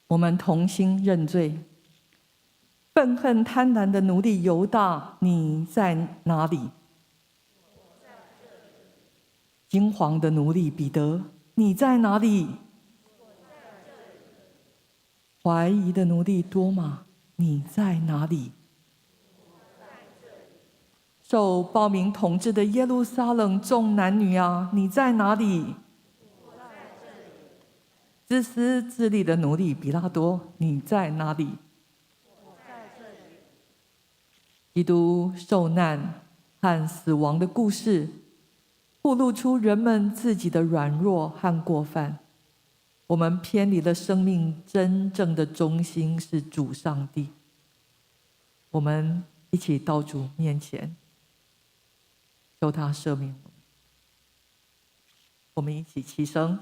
我們同心認罪。憤恨貪婪的奴隸猶大，你在哪裡？驚惶的奴隸彼得，你在哪裡？懷疑的奴隸多馬，你在哪裡？受暴民統治的耶路撒冷眾男女啊，你在哪裡？自私自利的奴隸彼拉多，你在哪裡？基督受難和死亡的故事，暴露出人們自己的軟弱和過犯。我們偏離了生命真正的中心是主上帝。我們一起到主面前，求他赦免我們。我們一起齊聲。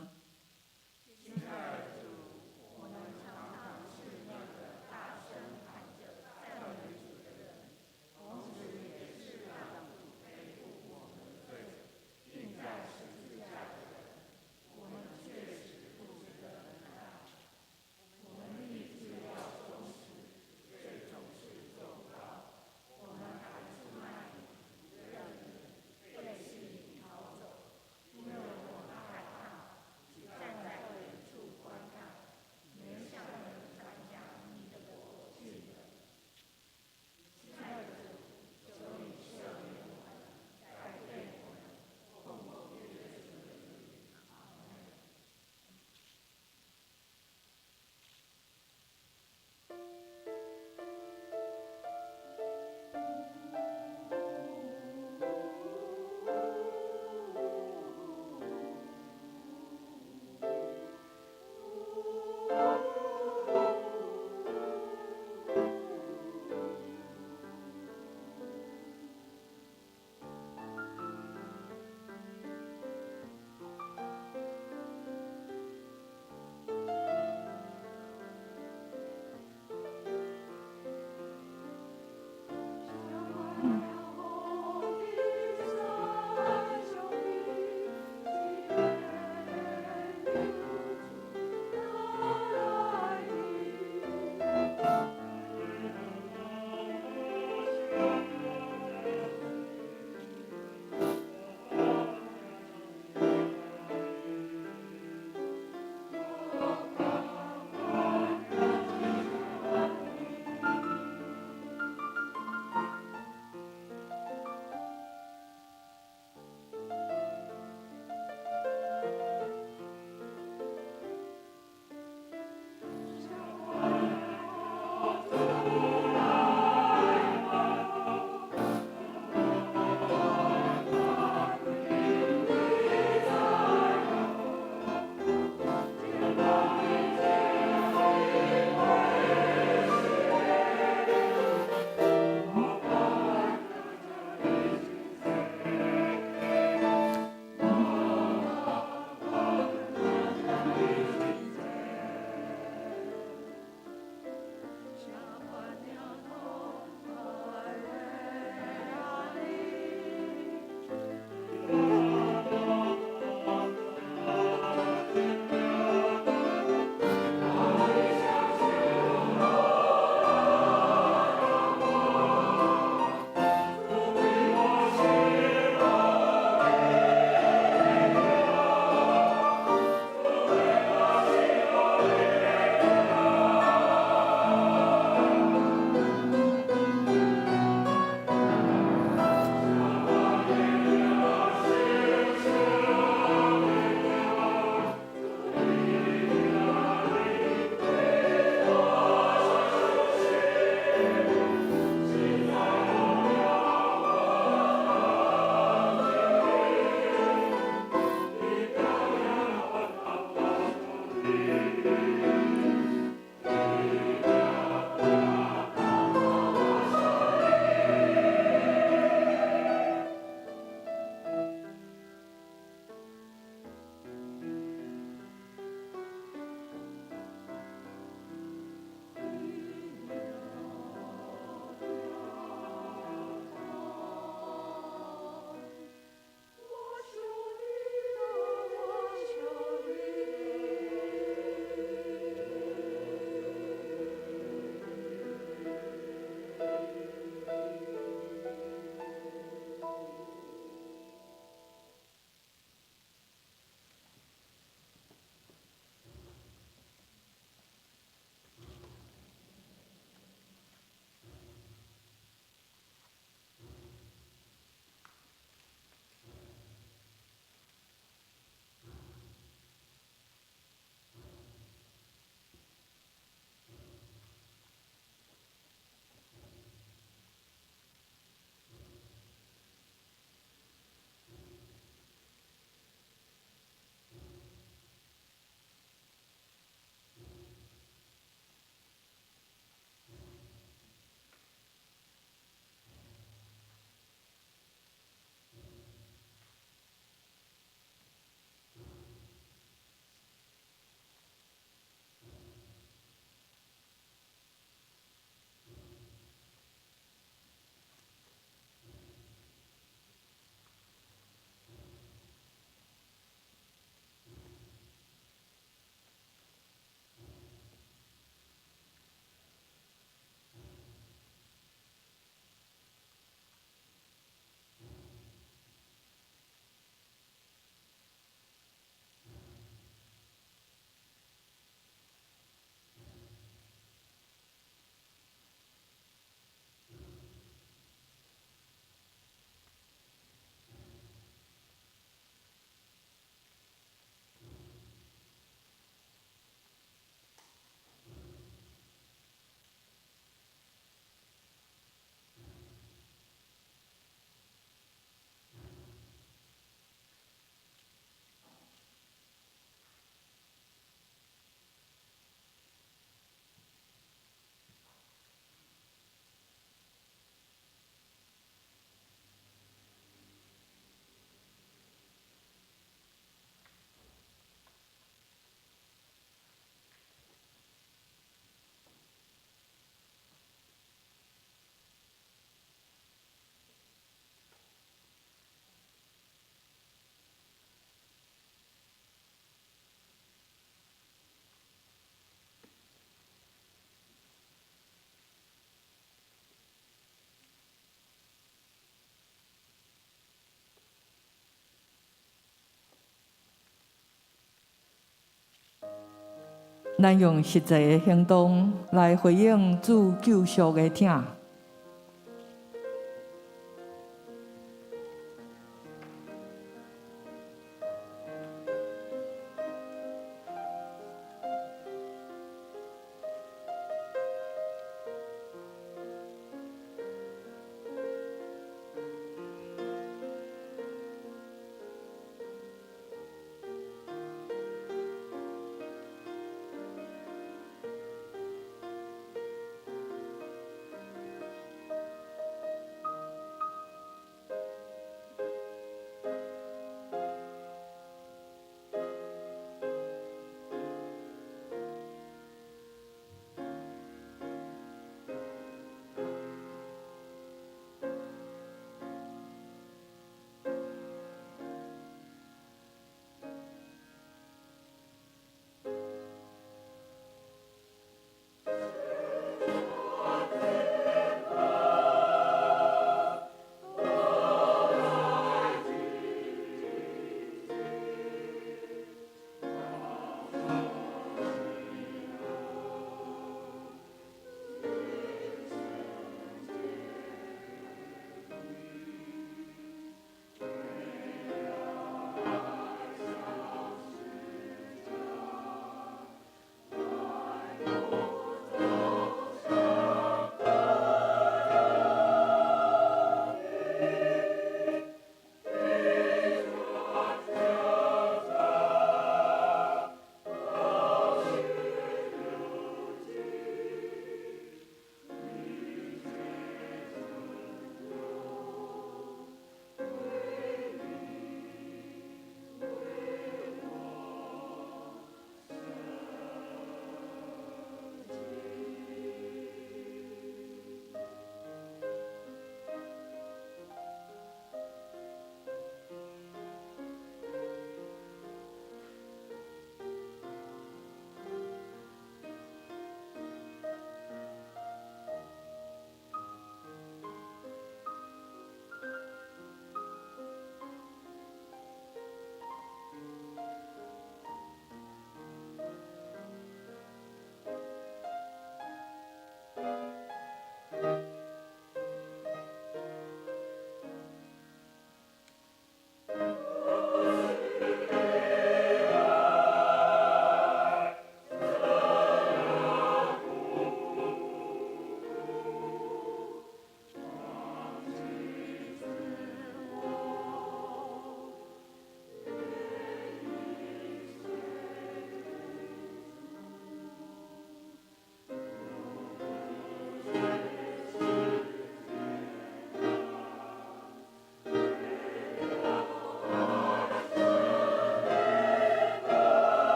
咱用實際的行動來回應主救贖的疼。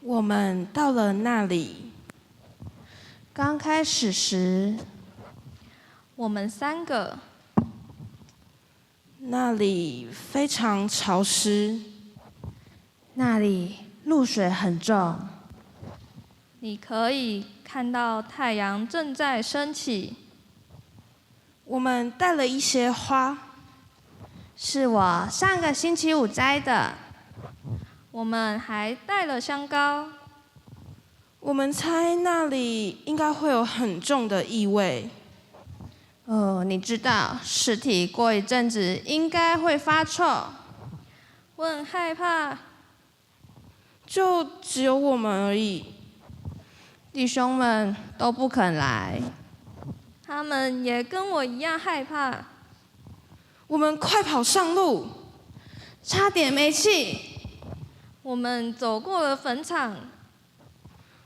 我們到了那裡，剛開始時，我們三個，那裡非常潮濕，那裡露水很重。你可以看到太陽正在升起。我們帶了一些花，是我上個星期五摘的。我們還帶了香膏。我們猜那裡應該會有很重的異味。哦，你知道，屍體過一陣子應該會發臭。我很害怕。就只有我們而已。弟兄們都不肯來。他們也跟我一樣害怕。我們快跑上路，差點沒氣。我們走過了墳場。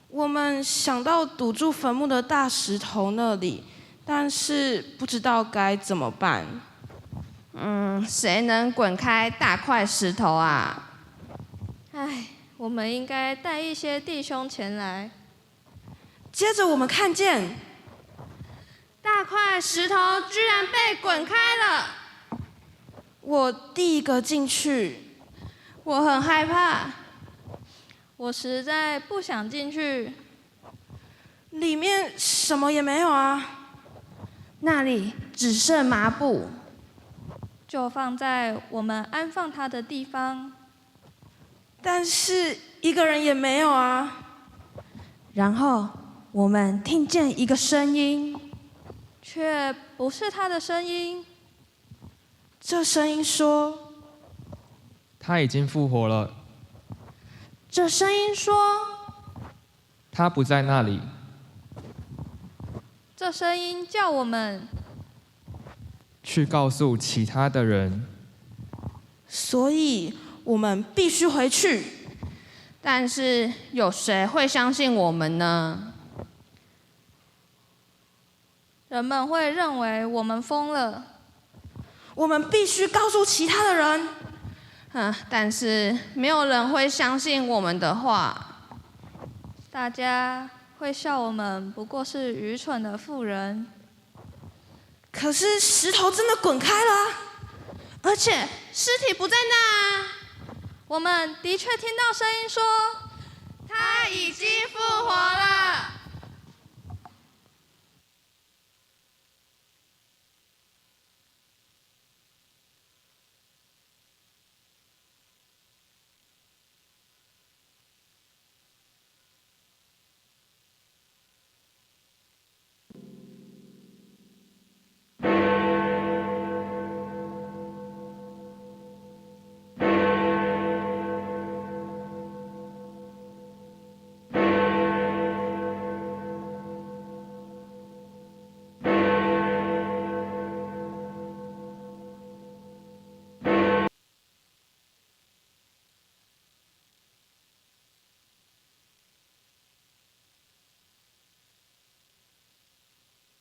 我們想到堵住墳墓的大石頭那裡，但是不知道該怎麼辦。嗯，谁能滚开大块石头啊？唉，我们应该带一些弟兄前来。接着我们看见大块石头居然被滚开了。我第一个进去，我很害怕，我实在不想进去。里面什么也没有啊，那里只剩麻布，就放在我们安放它的地方。但是一个人也没有啊。然后我们听见一个声音，却不是他的声音。这声音说：“他已经复活了。”这声音说：“他不在那里。”这声音叫我们去告诉其他的人。所以我们必须回去。但是有谁会相信我们呢？人们会认为我们疯了。我们必须告诉其他的人。啊！但是没有人会相信我们的话。大家会笑我们不过是愚蠢的妇人。可是石头真的滚开了，而且尸体不在那。我们的确听到声音说，他已经复活了。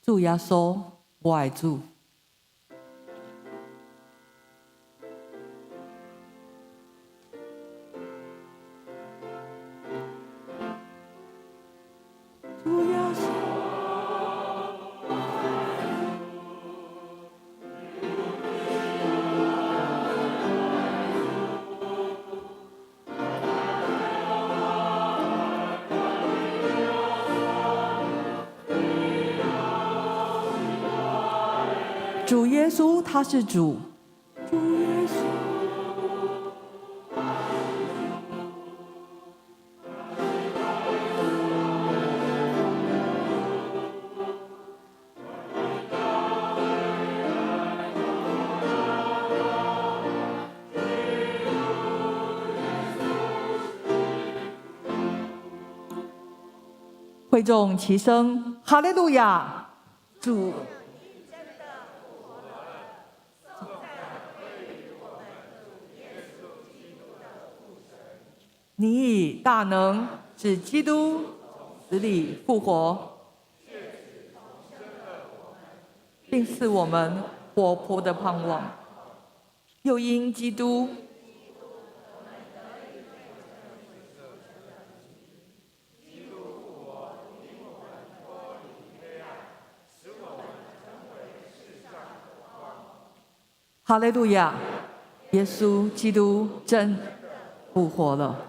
主耶稣，我的主。主耶稣，主耶稣，他是主。主耶稣，会众齐声哈利路亚，主。你以大能使基督死里复活，并赐我们活泼的盼望。又因基督哈利路亚，耶稣基督真复活了。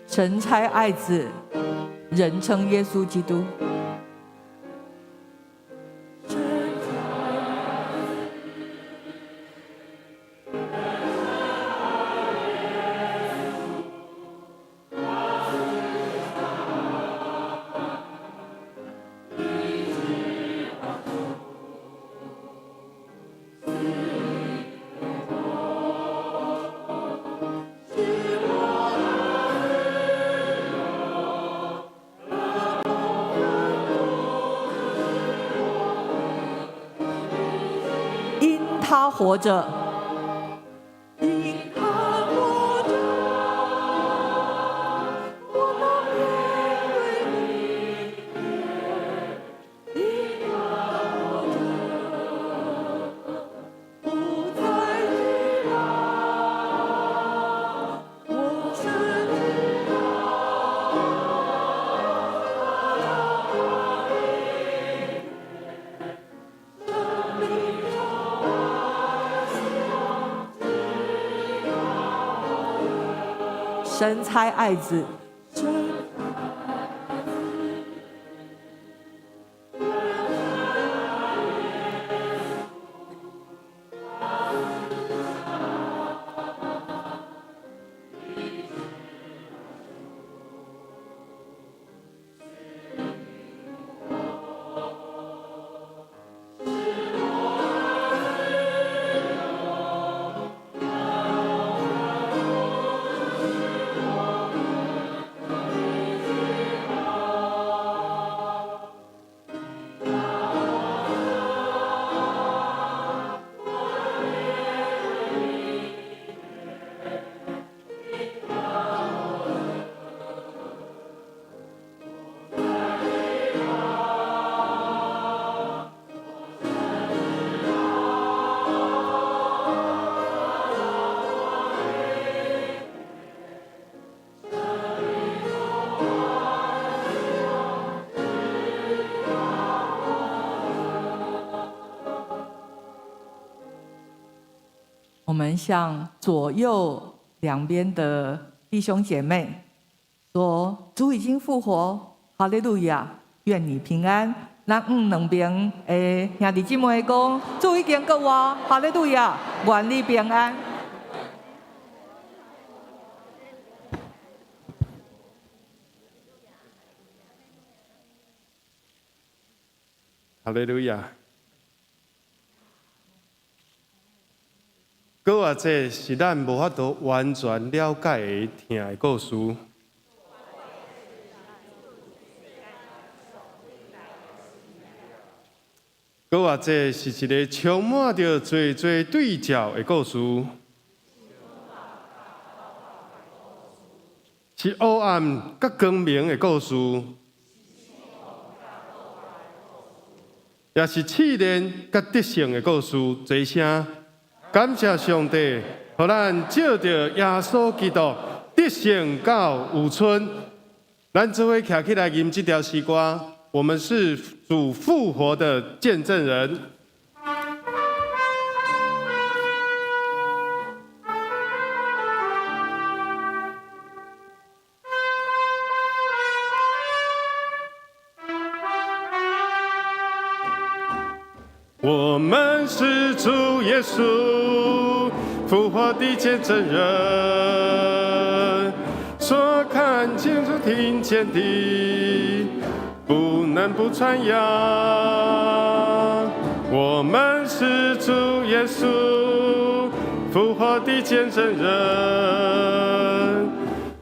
神差爱子，人称耶稣基督。他活着，因他活着，我能面对明天。因他活着，神差爱子。我们向左右两边的弟兄姐妹说：“主已经复活，哈利路亚！愿你平安。”咱两边的兄弟姊妹讲：“主已经复活，哈利路亚！愿你平安。”哈利路亚！阁或者是咱无法度完全了解的疼的故事，阁或者是一个充满著济济对照的故事，是黑暗佮光明的故事，也是试炼佮得胜的故事。齐声感谢上帝，予咱借著耶稣基督得胜到有春。咱做伙徛起来吟这条诗歌，我们是主复活的见证人。我们是主耶稣复活的见证人，所看见、所听见的，不能不传扬。我们是主耶稣复活的见证人，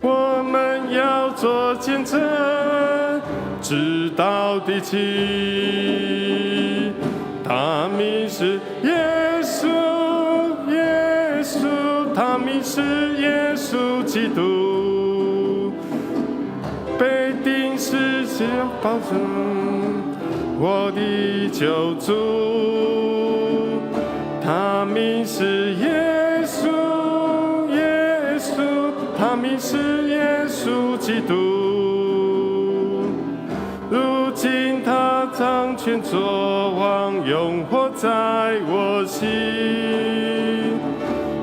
我们要做见证，直到地极。他名是耶稣，耶稣，他名是耶稣基督，被钉十字架保证我的救主。他名是耶稣，耶稣，他名是耶稣基督。如今他掌权作王，永活在我心。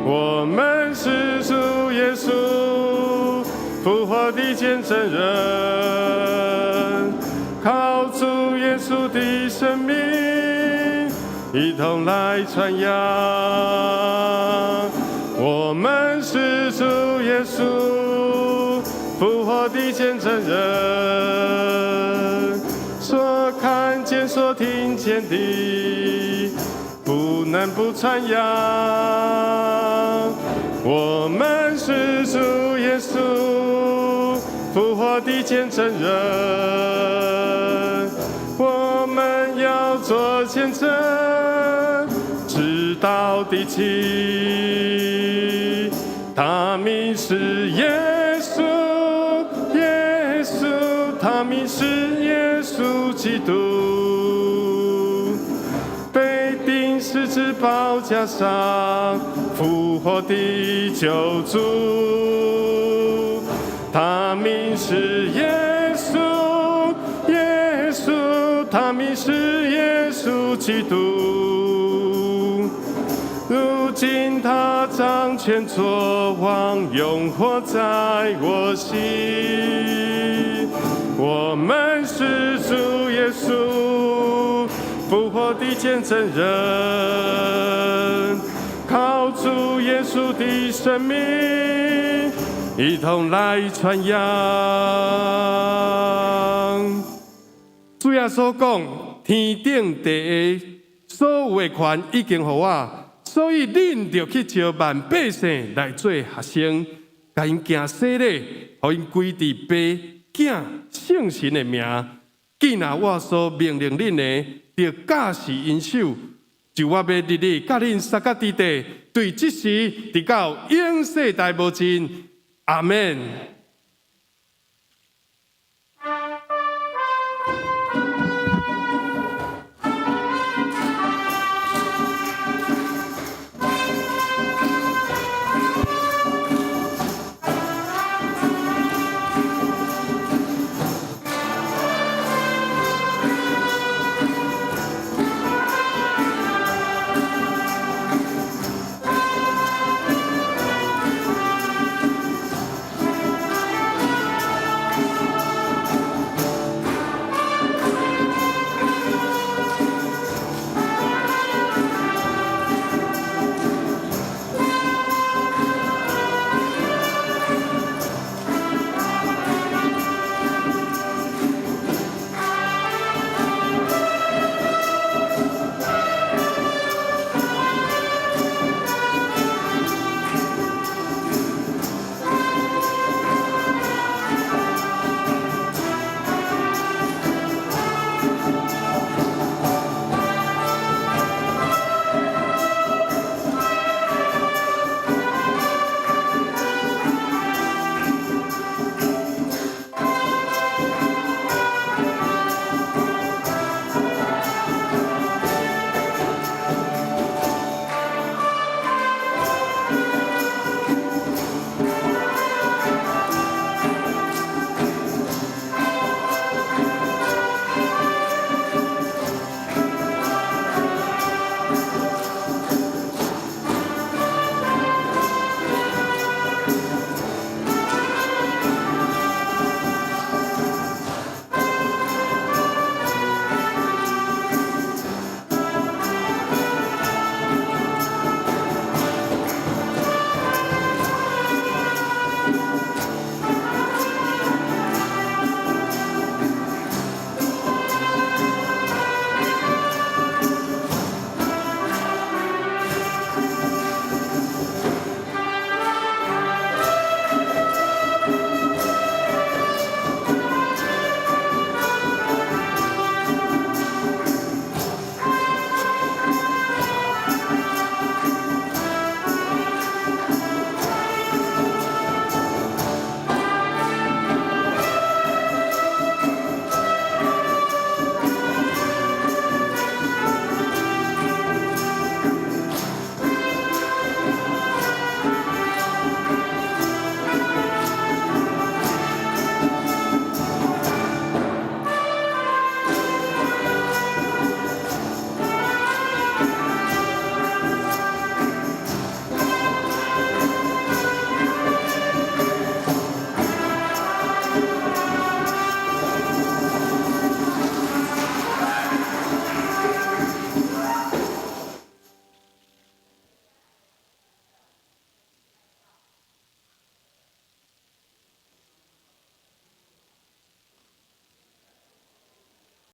我们是主耶稣复活的见证人，靠主耶稣的生命，一同来传扬。我们是主耶稣复活的见证人，所看见、所听见的，不能不传扬。我们是主耶稣复活的见证人，我们要做见证，直到地极。他名是耶稣，耶稣，他名是耶稣基督，被钉十字宝架上复活的救主。他名是耶稣，耶稣，他名是耶稣基督。如今他掌權作王，永活在我心。我們是主耶穌復活的見證人，靠主耶穌的生命，一同來傳揚。主耶穌講：天頂地下所有的權已經予我，所以恁著去召萬百姓來做學生，共𪜶行洗禮，予𪜶歸佇爸、囝、聖神的名。既若我所命令恁的，著教示𪜶守。就我欲日日佮恁相佮佇地，對這時直到永世代無盡。阿門。